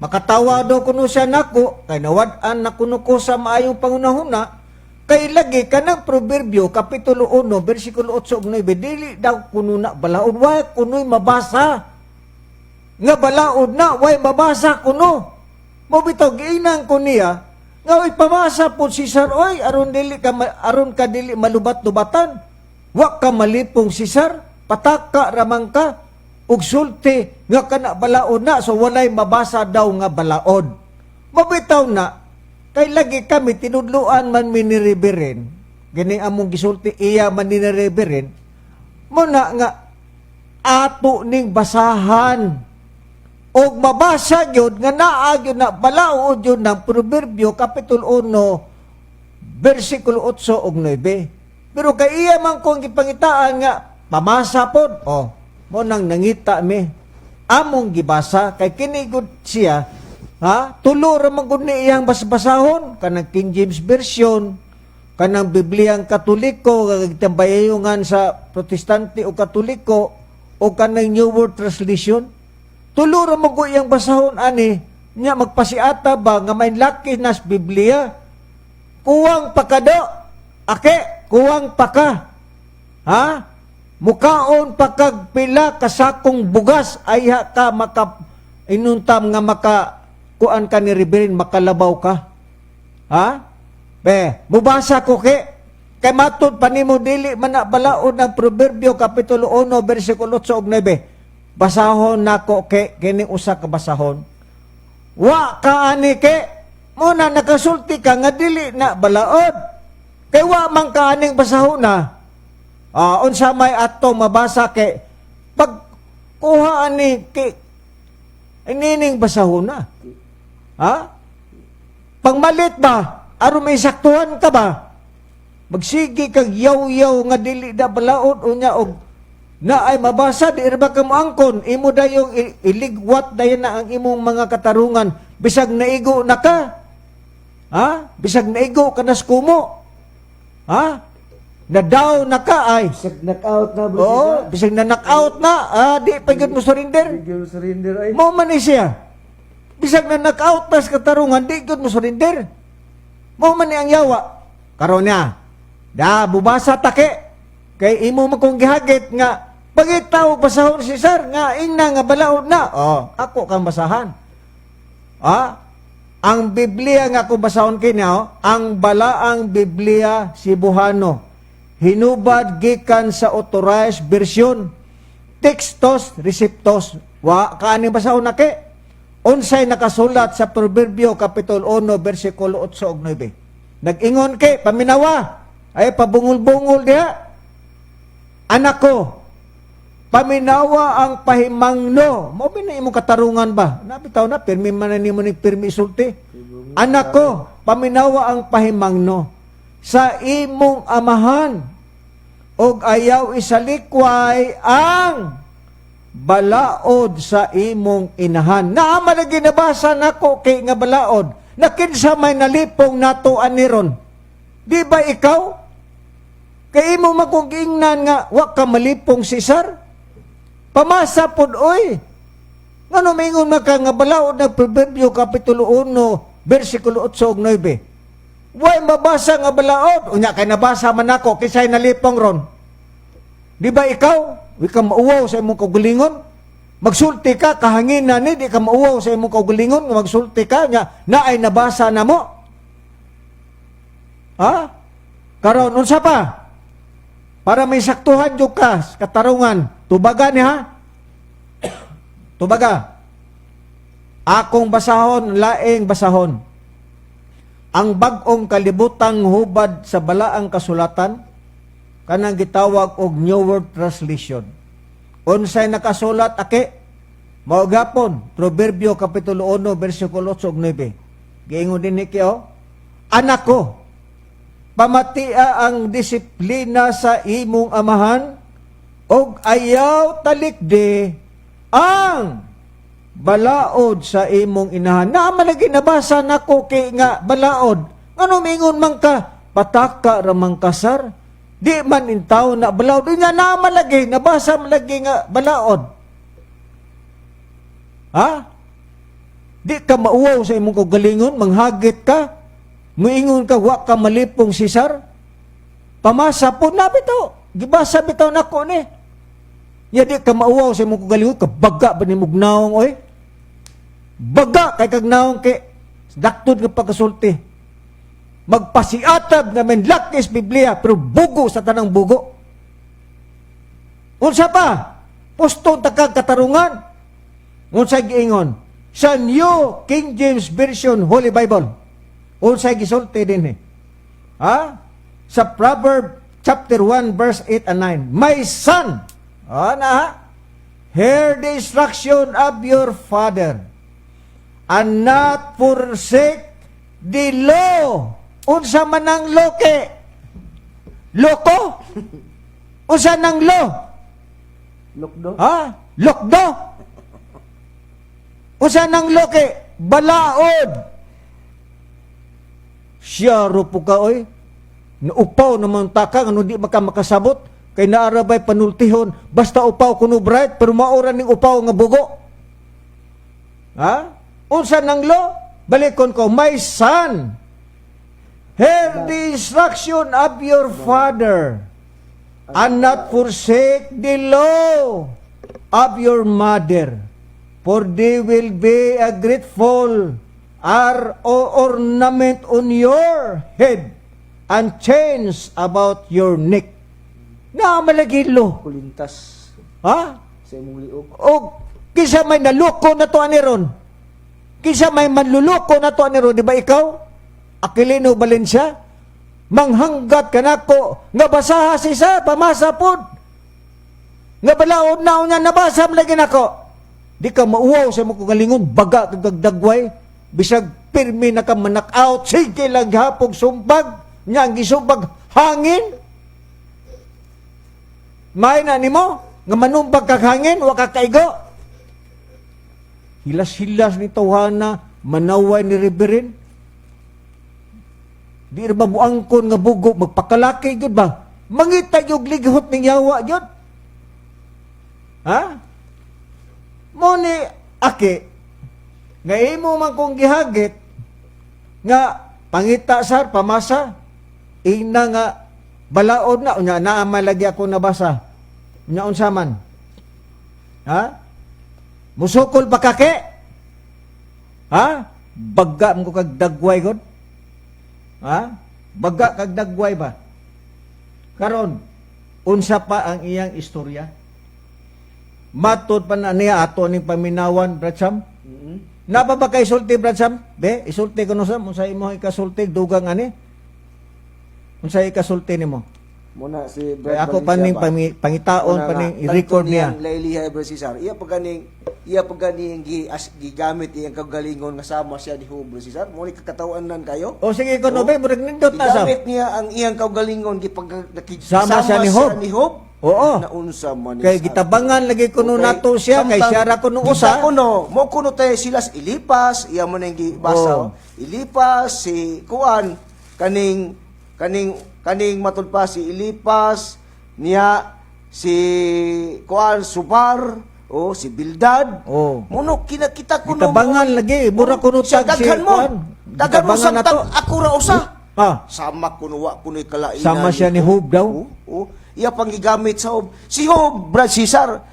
makatawa daw kuno siya nako, kay nawad-an na kuno ko sa maayong pangunahuna, kay lagi kanang Proverbio Kapitulo 1, versikulo 8 ug 9, dili daw kuno na balaod, wa kuno'y mabasa. Nga balaod na, way mabasa kuno. Mo bitaw giinang ko niya, nga oy pamasa po si Sir, oy, aron dili ka aron ka dili malubat-lubatan. Wa ka malipong, Cesar, pataka ramang ka ug sulti nga kana balaod na, so walay mabasa daw nga balaod. Mabitaw na kay lagi kami tinudluan man mi ni Reverend, gani among gisulti iya man ni Reverend mo na nga ato ning basahan og mabasa gyud nga naa gyud na balaod gyud ng Proverbio Kapitulo 1 versikulo 8 ug 9. Pero kay iya man kong gipangitaan nga pamasa pod, oh, mo nang nangita mi among gibasa kay kini gud siya, ha, tulo ra man gud ni iyang basbasahon, kanang King James Version, kanang Bibliang Katoliko gitambayayungan sa Protestante o Katoliko, o kanang New World Translation. Tulo ra man gud iyang basahon ani nya. Magpasiata ba nga may laki nas Biblia? Kuwang pakado ake, kuwang paka, ha, mukaon pa kag pila kasakong bugas ayha ka maka inuntam nga maka kuan ka ni Reverend, makalabaw ka, ha. Be mubasa ko kay matud pa nimo dili man na balaod ng Proverbio Kapitulo 1 versikulo 8 ug 9. Basahon nako ke kini usa ka basahon. Wa ka ani ke mo na nakasulti ka nga dili na balaod kay wa man ka aning basahon na. Ah, unsa may ato mabasa kay pag kuha ani kay inining basahon na, ha? Pangmalit ba, aron may saktuhan ka ba, magsige kag yaw-yaw nga dili na balaod, unya og na ay mabasa, di ra ba ka moangkon? Imo dayong iligwat dayon na ang imong mga katarungan bisag naigo na ka, ha, bisag naigo ka na sa kumo, ha, na down na ka ay. Bisag knockout na, bro. Oo, bisag na knockout na, ah, di pa gyud mo surrender. Di mo surrender ay. Mo man ni siya. Bisag na knockout na sa katarungan, di gyud mo surrender. Mo man ni ang yawa. Karon niya, da bubasa take. Kay imo man kong gihagit nga pangitaw basahon si sir nga ingna nga balaod na. Oh, ako kang basahan. Ah, ang Biblia nga ako basahon kini, oh, ang Balaang Biblia Cebuano. Hinubad gikan sa Authorized Version. Textus Receptus. Wa kaani basahon na ke. Unsay nakasulat sa Proverbio Kapitulo 1 versikulo 8 ug 9? Nag-ingon ke, paminawa. Ay pabungol-bungol diha. "Anak ko, paminawa ang pahimangno." Mo na imong katarungan ba? Nabitaw na pirmi man na nimo ni pirmi isulti. "Anak ko, paminawa ang pahimangno sa imong amahan ug ayaw isalikway ang balaod sa imong inahan." Naa man na ginabasa nako kay nga balaod. Na kinsa may nalipong nato aniron? Di ba ikaw? Kay imo man kung giingnan nga wa ka malipong, Cesar. Pamasa pod oy. Ngano mingon man ka nga balaod ng Proverbio Kapitulo 1 versikulo 8 ug 9? Way mabasa nga balaod. Unya kay nabasa man ako, kinsay nalipong ron? Di ba ikaw? Di ka mauwaw sa imong kaugalingon? Magsulti ka, kahangin na ni, di ka mauwaw sa imong kaugalingon, nga magsulti ka, nga naay nabasa na mo. Ha? Karon, unsa pa? Para may saktuhan jud ka sa katarungan. Tubaga ni ha. Tubaga. Akong basahon, laing basahon. Ang Bag-ong Kalibutang Hubad sa Balaang Kasulatan, kanang gitawag og New World Translation. Unsay nakasulat, ake? Mao gapon, Proverbio kapitulo 1 bersikulo 8 ug 9. Giingon din ni oh, "Anak ko, pamatia ang disiplina sa imong amahan ug ayaw talikdi ang balaod sa imong inahan." Na man lagi nabasa nako kay nga balaod. Ngano mingon man ka, pataka ra man ka, sir. Di man intaw na balaod. Nga na man lagi nabasa man lagi nga balaod. Ha? Di ka mauwaw sa imong kaugalingon, manghagit ka, muingon ka, wa ka malipong, Cesar. Pamasa po na bitaw. Gibasa bitaw nako ni. Ya di ka mauwaw sa imong kaugalingon, kabaga ba ni mugnaong oy? Baga kay kag naong kay daktod nga pagkasulti. Magpasiatab nga men lakis Biblia pero bugo sa tanang bugo. Unsa pa? Pusto takag katarungan. Unsay giingon? Sa New King James Version Holy Bible. Unsay gisulti din eh? Ha? Sa Proverb chapter 1 verse 8 and 9. "My son," ah, na, ha? "Hear the instruction of your father and not forsake the law." Unsa man ang loke? Loko? Unsa nang law? Lokdo. Ha? Lokdo? Unsa nang loke? Balaod. Siya ro po ka oy. Naupaw naman taka ano di maka makasabot kay naarabay panultihon basta upaw kuno bright pero maura ning upaw nga bugo. Ha? Unsa nang law? Balikon ko, "My son, hear the instruction of your father and not forsake the law of your mother, for they will be a grateful are ornament on your head and chains about your neck." Na malagilo. Kulintas Ha? Sa imong liog. O kinsa may naloko na to ani ron? Kinsa may manluloko na to ani ron? Di ba ikaw? Aquilino Valencia? Manghanggat ka nako nga basaha si sa pamasa pod. Nga balaod na unya nabasa man lagi nako. Di ka mauwaw sa imong kagalingon, baga kag dagway, bisag pirmi na ka manak-out, sige lang hapog sumbag, nya ang gisumbag hangin. May na nimo nga manumbag kag hangin, wa ka kaigo. Hilas-hilas ni tawhana, manaway ni Reverend. Di ra ba muangkon nga bugo, magpakalaki gyud ba? Mangita yung lighot ning yawa gyud. Ha? Mo ni aki nga imo man kong gihagit nga pangita sar pamasa ina nga balaod na unya naa man lagi ako nabasa unya unsa man, ha? Musukol pa kake, ha? Baga mo kag dagway god, ha? Baga kag dagway ba? Karon unsa pa ang iyang istorya? Matod pa na niya ato ning paminawan, Brad Sam. Napa ba kay sulti, Brad Sam? Be, isulti ko no, Sam, unsa imo ikasulti dugang ani? Unsa ikasulti nimo? Muna si Kay Brad ako Valencia pa ning ba? pangitaon Muna pa nga, ning i-record tagto niya. niyang Lailiha Brad Cesar. Iya pa ganing gi as, gigamit iyang kagalingon nga sama siya ni Job, Brad Cesar. Mo ni kakatawan nan kayo. O sige ko no, be, murag nindot na, Sam. Gigamit niya ang iyang kaugalingon gipag Sama siya ni Job. Ni Job. Oo. Naunsa man ni Kay sa- gitabangan lagi kuno nato siya kay siya ra kuno usa. Kita kuno, mo kuno tayo sila sa Ilipas, iya mo nang gibasa. Oo. Oh. Ilipas si kuan kaning matud pa si Ilipas niya si kuan Supar o si Bildad. Oo. Muno kinakita kuno. Gitabangan lagi, mura kuno Siya tag si daghan mo. kuan. Daghan mo Gitabangan samtang nato. ako ra usa. Ah. Sama kuno wa kuno'y kalainan. Sama siya ni Job daw. Oo, oo. Iya pang gigamit sa Job. Si Job, Brad Cesar,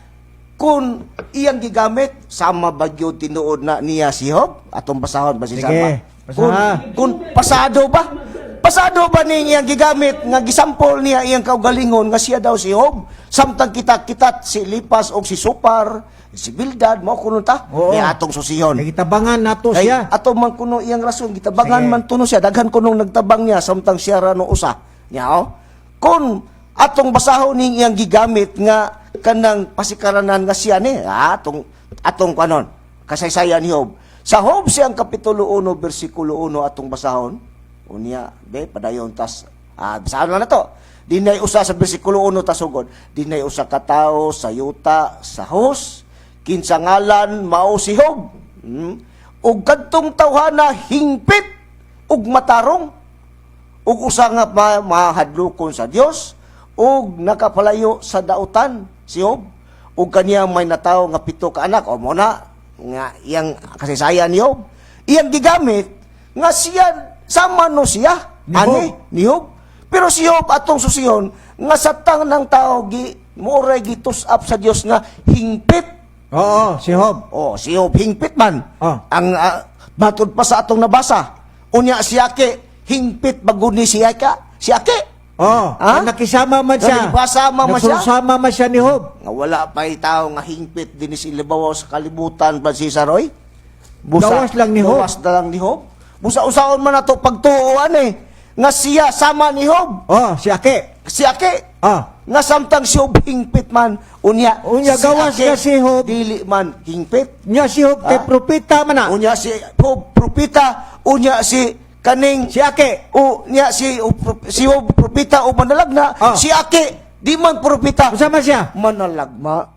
kung iyang gigamit, sama ba gyud tinuod na niya si Job? Atong basahon ba si Sige, Cesar ba? basaha. Kung pasado ba? Pasado ba ning iyang gigamit nga gisampol niya iyang kaugalingon nga siya daw si Job? Samtang kita-kitat si Lipas og si Supar, si Bildad, mao kuno ta Oo. ni atong susihon. Kay gitabangan nato Kay siya. ato man kuno iyang rason, gitabangan Sige. man tuno siya, daghan kunong nagtabang niya samtang siya ra no usa. Nya oh. Kung atong basahon ning iyang gigamit nga kanang pasikaranan nga siya ni, atong atong kanon kasaysayan ni Job. Sa Job siyang kapitulo 1 bersikulo 1 atong basahon. Unya, be padayon tas basahon lang nato. Dinay usa sa bersikulo 1 tas sugod. Dinay usa ka tawo sa yuta sa Hos kinsa ngalan mao si Job. Ug kadtong tawhana hingpit ug matarong ug usa nga mahadlokon sa Dios ug nakapalayo sa dautan si Job, ug kaniya may natawo nga pito ka anak. O mo na nga iyang kasaysayan ni Job, iyang gigamit nga siya sama no siya Ni ani Job. ni Job. Pero si Job atong susiyon nga sa tanang tao gi mooray gitus up sa Dios nga hingpit. Oo, si Job. Oh, si Job hingpit man. Ah. Ang matud pa sa atong nabasa. Unya si Ake hingpit bagud ni si Aka. Si Ake. Oo, Ha? nakisama man siya. Nakisama man siya? Nagsusama man siya ni Job. Nga wala pa tao nga hingpit dinhi sa ilibaw sa kalibutan ba si Saroy? Gawas lang ni Job. Gawas na lang ni Job. Busa usaon man nato pagtuoan eh nga siya sama ni Job. Oh, si Ake. Si Ake. Ah. Nga samtang si Job hingpit man unya. Unya, si gawas Ake nga si Job. Dili man hingpit. Nya si Job kay Ah? propeta man na. Unya si Job propeta, unya si kaning Si Ake. O niya si si Job propeta o manalagna, Ah. si Ake di man propeta. Unsa man siya? Manalagma.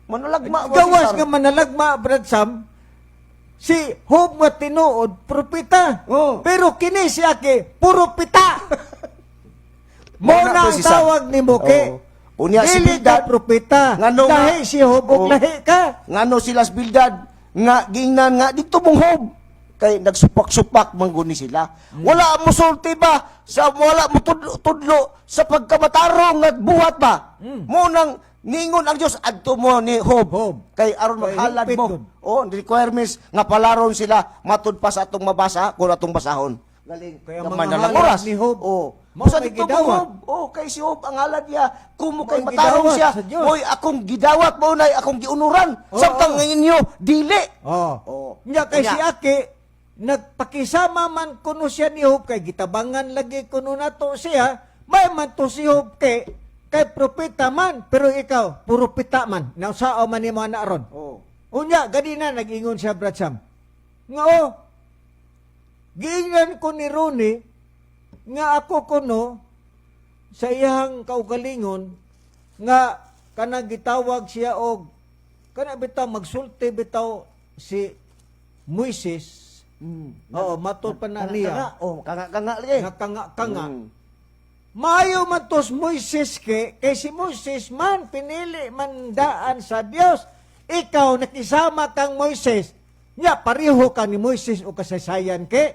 Manalagma ba, Gawas Cesar? nga manalagma, Brad Sam. Si Job nga tinuod propeta. Oo. Pero kini si Ake puro pita. Mo Mao na na po ang si Sam. tawag ni Moke. Oo. Unya si Dili ka Bildad. propeta. Ngano nga- Lahi si Job ug Oo. lahi ka. Ngano sila sa Bildad nga gingnan nga dito mong Job kay nagsupak-supak man guni sila. Wala mo sulti ba sa wala mo tudlo sa pagkamatarong nga buhat ba? Mo nang ningon ang Dios adto mo ni Job. Job. Kay aron Kay maghalad hingpit mo. gud. Oh, requirements nga palaron sila matud pa sa atong mabasa kung atong basahon. Galing. Kaya Gamay mga na lang halad oras. ni Job, Oh. mao Busa may dito mo gidawat. Job. Oh, kay si Job ang halad niya kumo kay Mao'y matarong gidawat siya. sa Dios. Oy, akong gidawat mo nay akong giunuran. Oo, Samtang oo. ngayon ninyo dili. Oh. Oo. Nya kay Unya. si Ake nagpakisama man kuno siya ni Job kay gitabangan lagi kuno nato siya, may man to si Job kay kay propeta man, pero ikaw puro pita man. Nausao man nimo ana aron. Oh. Unya gani na nag-ingon siya, Brad Sam. Nga oh, giingnan ko ni Rooney nga ako kuno sa iyang kaugalingon nga kanang gitawag siya og kana bitaw magsulti bitaw si Moises. Oo, matod pa na niya. Oh, kanga kanga lagi. Nga kanga-kanga. Maayo man tos Moises ke, kay si Moises man pinili man daan sa Dios. Ikaw nakisama kang Moises. Nya pareho ka ni Moises o kasaysayan ke.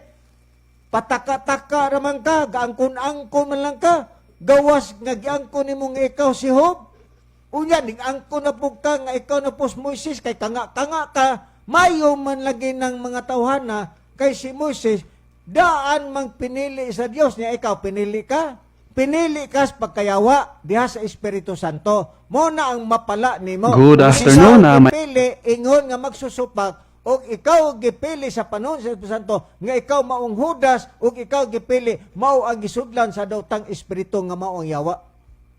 Pataka-taka raman ka, gaangkon-angkon man lang ka. Gawas nga giangkon nimo nga ikaw si Job. Unya ning angkon na pug ka nga ikaw na pos Moises kay kanga-kanga ka. Mayo man lagi ng mga tawhana kay si Moises daan mang pinili sa Dios niya, ikaw pinili ka. Pinili ka sa pagkayawa diha sa Espiritu Santo. Mo na ang mapala nimo. Good afternoon, Ikaw gipili ingon nga magsusupak og ikaw gipili sa panahon sa Espiritu Santo nga ikaw maong Judas ug ikaw gipili mao ang gisudlan sa dawtang espiritu nga mao ang yawa.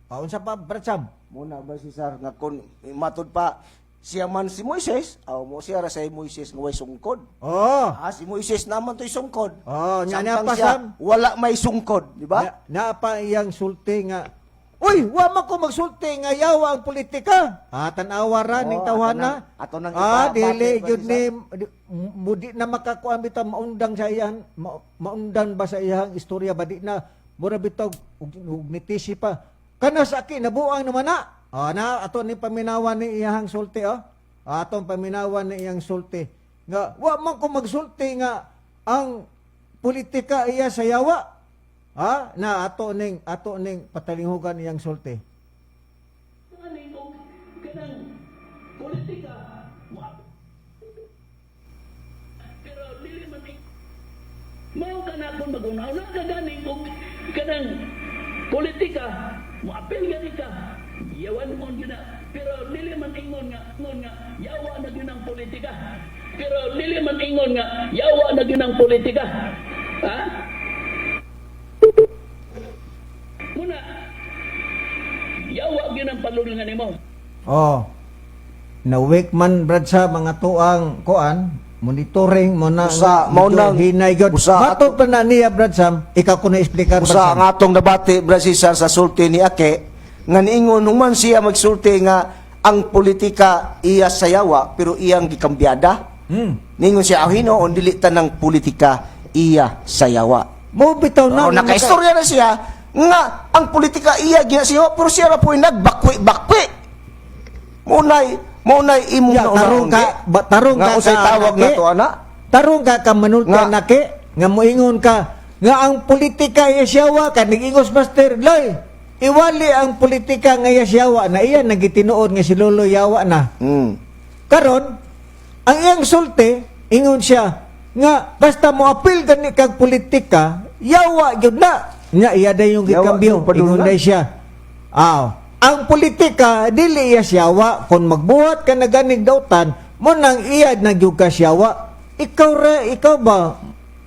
Paunsa pa, Brad Sam? Muna ba si Sar nga kun matud pa siya man si Moises, aw mo siya ra say Moises nga way sungkod. Oh. Ah, si Moises naman to'y sungkod. Oh, nya Samtang na pa, siya, Sam. wala may sungkod, di ba? Na, naa pa iyang sulti nga, "Uy, wa man ko magsulti nga yawa ang politika." Ah, tan-awa ra ning Oh, tawhana. ato nang dili ipabati ba gyud si ni mudi na makakuan bitaw maundang sa iyang maundan ba sa iyang istorya ba di na mura bitaw og nitisi pa. Kana sa aki nabuang naman na. Ah, na ato ni paminawan ni iyang sulti oh. Ah, atong paminawan ni iyang sulti. Nga wa man ko magsulti nga ang politika iya sa yawa. Ha? Na ato ning patalinghugan iyang sulti. Ani og kanang politika pero dili man Mao ka na kung mag-una-una ka gani og kanang politika, moapil gani ka, yawan mo gyud na. Pero dili man ingon nga yawa na gyud ang politika. Pero dili man ingon nga yawa na gyud ang politika. Ha? Muna, yawa gyud ang palulungan nimo. Oh. Na-weak man, Brad, sa mga tuang kuan, monitoring mo na Usa, nga, mao medyo nang- hinay gyud. usa Matod pa na niya, Brad Sam, ikaw ko na explicar, Brad Usa Sam. ang atong nabati, Brad Cesar, sa sulti ni Ake nga niingon human siya magsulti nga ang politika iya sayawa pero iyang gikambyada. Niingon siya ang hinuon dili tanang politika iya sayawa. Mo bitaw na Oh, nakaistorya na siya nga ang politika iya ginasayawa pero siya ra po'y nagbakwi-bakwi. Munay imong Ya, tarong ka, ba, tarong nga ka unsay ka, tawag na anake. to ana? Tarong ka ka manulti Nga- anake, nga moingon ka nga ang politika yasyawa ka nag-ingos master loy. Iwali ang politika nga yasyawa na iya nagitinuod nga si Lolo yawa na. Karon, ang iyang sulti, ingon siya nga basta mo apil gani kag politika, yawa gyud na. Nya iya day yung Yawa gikambyo, gyud padulngan. ingon day siya. Aw, ang politika dili iya siyawa kon magbuhat ka na ganig dautan, mo nang iya na gyud ka siyawa. Ikaw ra, ikaw ba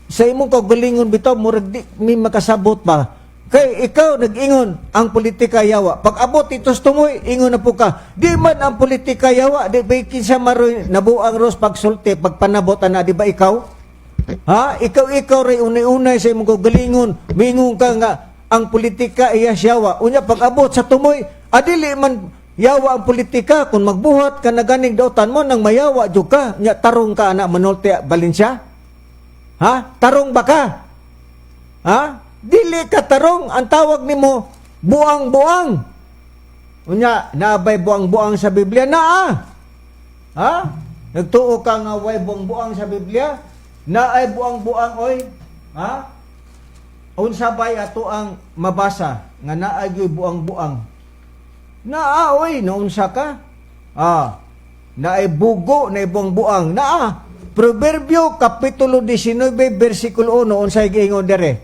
sa imong kaugalingon bitaw murag di mi makasabot ba? Kay ikaw nag-ingon ang politika yawa. Pag abot itos tumoy, ingon na po ka. Di man ang politika yawa, di ba kinsa maroy nabuang ros pagsulti, pagpanabot ana, di ba ikaw? Ha? Ikaw ray unay-unay sa imong kaugalingon, mingon ka nga ang politika iya siyawa. Unya pag abot sa tumoy, adili man yawa ang politika kung magbuhat ka na ganing dautan mo nang mayawa jud ka. Nya tarong ka ana manulti Valencia. Ha? Tarong ba ka? Ha? Dili ka tarong, ang tawag nimo buang-buang. Unya, naabay buang-buang sa Biblia naa. Ha? Nagtuo ka nga way buang-buang sa Biblia? Naay buang-buang oy. Ha? Unsa bay ato ang mabasa nga naay gyud buang-buang? Naa oy, naunsa ka? Ah, naay bugo, naay buang-buang. Naa. Proverbio kapitulo 19 bersikulo 1 unsay giingon dere?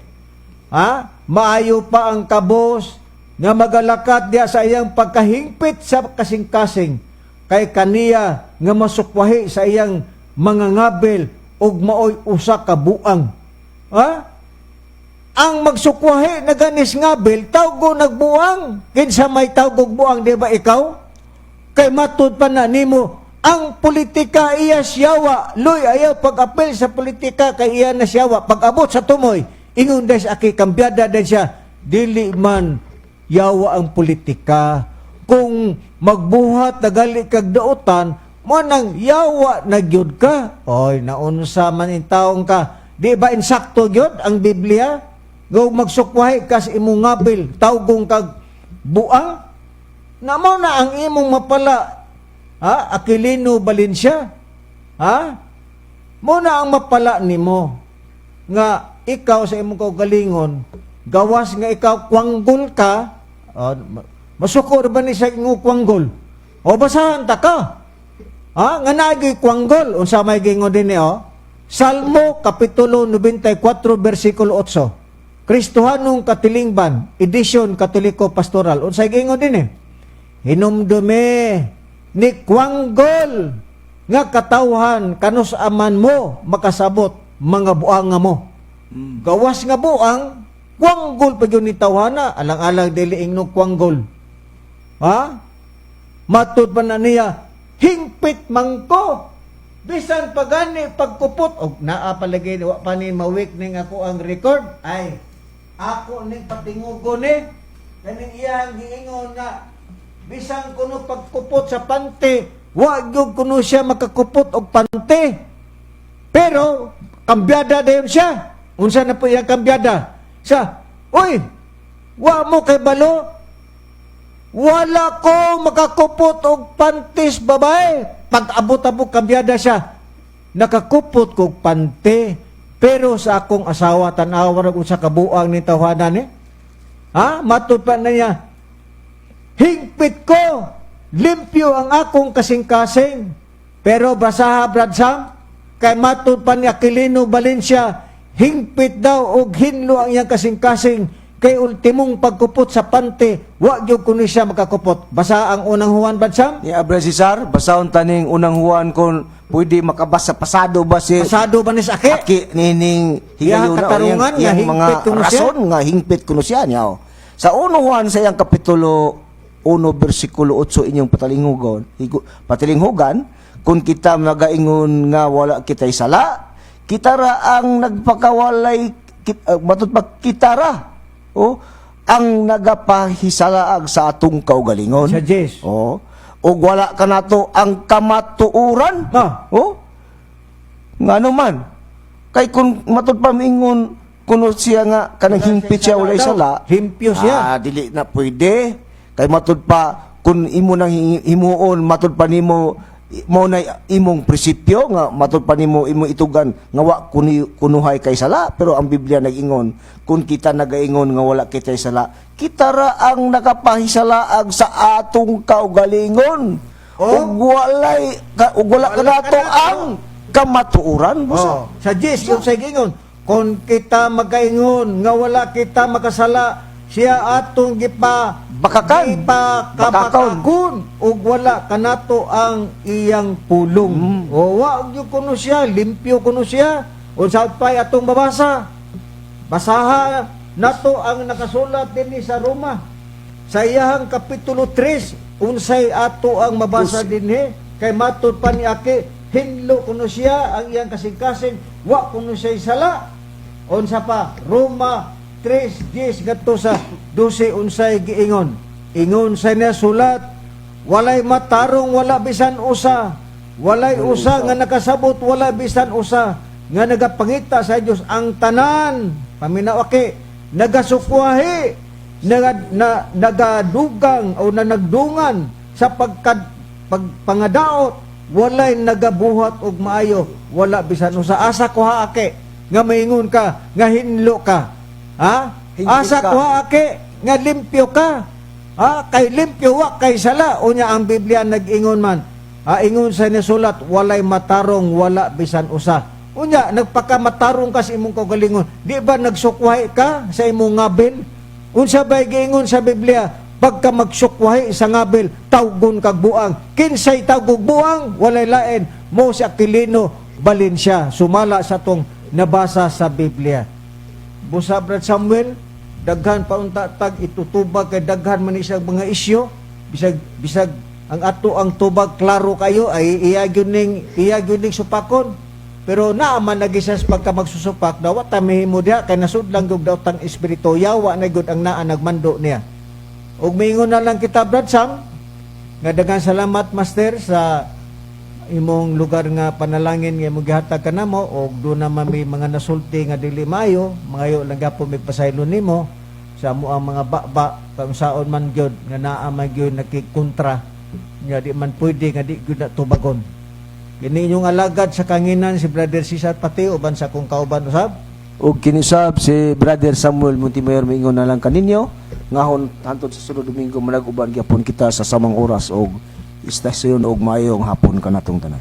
Ha? Maayo pa ang kabos nga magalakat diya sa iyang pagkahingpit sa kasing-kasing kay kaniya nga masukwahi sa iyang mga ngabil ug maoy usa ka buang. Ha? Ang magsukwahi na ganis ngabil, tawgo nagbuang. Kinsa may tawgog buang, di ba ikaw? Kay matud pa na nimo, ang politika iya siyawa. Loy, ayaw pag-apel sa politika kay iya na siyawa. Pag-abot sa tumoy, ingon des aki kambyada din siya, dili man yawa ang politika. Kung magbuhat nagali kag dautan, mo nang yawa na gyud ka. Oy, naunsa man in taong ka. Di ba insakto gyud ang Biblia? Go magsukwahi ka sa imong ngabil, tawgong kag buang. Na mo na ang imong mapala, ha? Aquilino Valencia. Ha? Mo na ang mapala nimo nga ikaw sa imong kaugalingon, gawas nga ikaw kwanggol ka, oh, masuko ra ba ni sa imong kwanggol? O basahan ta ka. Ha? Nga naagi kwanggol, unsa may giingon dinhi oh? Salmo kapitulo 94 bersikulo 8. Kristohanong Katilingban, Edisyon Katoliko Pastoral. Unsay giingon dinhi? Hinumdume ni kwanggol nga katawhan kanus aman mo makasabot mga buanga mo. Gawas nga buang, kwanggol pa gyud ni tawhana, alang-alang dili ingno kwanggol. Ha? Matud pa na niya, hingpit mangko. Bisan pagani pagkupot og naa palagi wa pa ni mawik ning ako ang record ay ako ning patingugo ni kaning iyang giingon nga bisan kuno pagkupot sa pante wa gyud kuno siya makakupot og pante, pero kambyada dayon siya. Unsa na po iyang kambyada sa uy wa mo kay balo. Wala ko makakupot og pantis babae. Pag abot-abot kambyada siya. Nakakupot kog pante. Pero sa akong asawa, tanawa ra usa ka buang ni tawhana ni. Ha? Matud pa na niya. Hingpit ko. Limpyo ang akong kasing-kasing. Pero basaha, Brad Sam, kay matud pa ni Aquilino Valencia, Hingpit daw og hinlo ang iyang kasing-kasing kay ultimong pagkupot sa pante, wa gyud kuno siya makakupot. Basa ang Unang Juan, Brad Sam. Ni Abra Cesar, basahon taning Unang Juan kung pwede makabasa, pasado ba si Pasado ba ni sa aki? Aki nining Iyang higayuna o katarungan nga iyang hingpit mga kuno siya. rason nga hingpit kuno siya niya. Oh. Sa 1 Juan sa iyang kapitulo 1 bersikulo 8 inyong patalinghugon, patalinghugan, kung kita magaingon nga wala kita'y sala, kita ra ang nagpakawalay matud pa kita ra. Oh, ang nagapahisalaag sa atong kaugalingon. Sa Jess. Oh. Ug wala kanato ang kamatuoran. Ah. Oh. Ngano man? Kay kung matud pa miingon kuno siya nga kanang hingpit siya walay sala, Limpyo siya. Ah, dili na pwede. Kay matud pa kung imo nang himuon, matud pa nimo mo na imong prinsipyo nga matud pa nimo imong itugan nga wa kunuhay kay sala, pero ang Biblia nag-ingon kung kita nagaingon nga wala kitay sala, kita ra ang nakapahisalaag sa atong kaugalingon Oh. ug walay ka, ug wala Wala kanato kanato. ang kamatuoran, busa. Oh, sa Jess yung sa gingon, kung kita magaingon nga wala kita makasala, siya atong gipa Bakakan. gipa Bakakon. kabakakon ug wala kanato ang iyang pulong. O wa gyud kuno siya, limpyo kuno siya. Unsa pay atong babasa? Basaha nato ang nakasulat dinhi sa Roma. Sa iyahang kapitulo 3, unsay ato ang mabasa dinhi kay matud pa ni Aki, hinlo kuno siya ang iyang kasing-kasing, wa kuno siya sala. Unsa pa? Roma 3:10 ngadto sa 12, unsay giingon? Ingon sa niya sulat, walay matarong, wala bisan usa. Walay usa nga nakasabot, wala bisan usa nga nagapangita sa Dios. Ang tanan, paminaw aki, nagasukwahi, naga, na, nagadugang o na nagdungan sa pagkad pagpangadaot, walay nagabuhat og maayo, wala bisan usa. Asa ko ha, aki, nga maingon ka nga hinlo ka, ha? Hingpit Asa ka. ko ha, aki, nga limpyo ka, ha? Kay limpyo, wa kay sala. Unya ang Biblia nag-ingon man, ha, ingon sa nisulat, walay matarong, wala bisan usa. Unya nagpakamatarong ka sa imong kaugalingon, di ba nagsukwahi ka sa imong ngabil? Unsa bay giingon sa Biblia? Pagka magsukwahi sa ngabil, tawgon kag buang. Kinsay tawgog buang? Walay lain mo si Aquilino Valencia, sumala sa tong nabasa sa Biblia. Busa, Brad Samuel, daghan pa unta tag itutubag kay daghan man ni siyang mga isyu. Bisag bisag ang ato ang tubag klaro kayo ay iya gyud ning supakon. Pero naa man lagi siya sa pagka magsusupak daw ta mahimo diha kay nasudlang gyud daw tang espiritu, yawa na gyud ang naa nagmando niya. Ug miingon na lang kita, Brad Sam, nga daghang salamat, Master, sa imong lugar nga panalangin nga imong gihatag kanamo. Og do na man may mga nasulti nga dili maayo, mangayo lang gapon may pasaylo nimo sa amo ang mga baba kung saon man gyud nga naa man gyud nakikontra nga di man pwede nga di gyud na tubagon. Kini inyong alagad sa kanginan, si Brother Cesar Pati, uban sa akong kauban usab. Ug kinisab si Brother Samuel Montemayor, mingon na lang kaninyo ngahon hantod sa sunod Domingo manag-uban gyapon kita sa samang oras og istasyon ug maayong hapon kanatong tanan.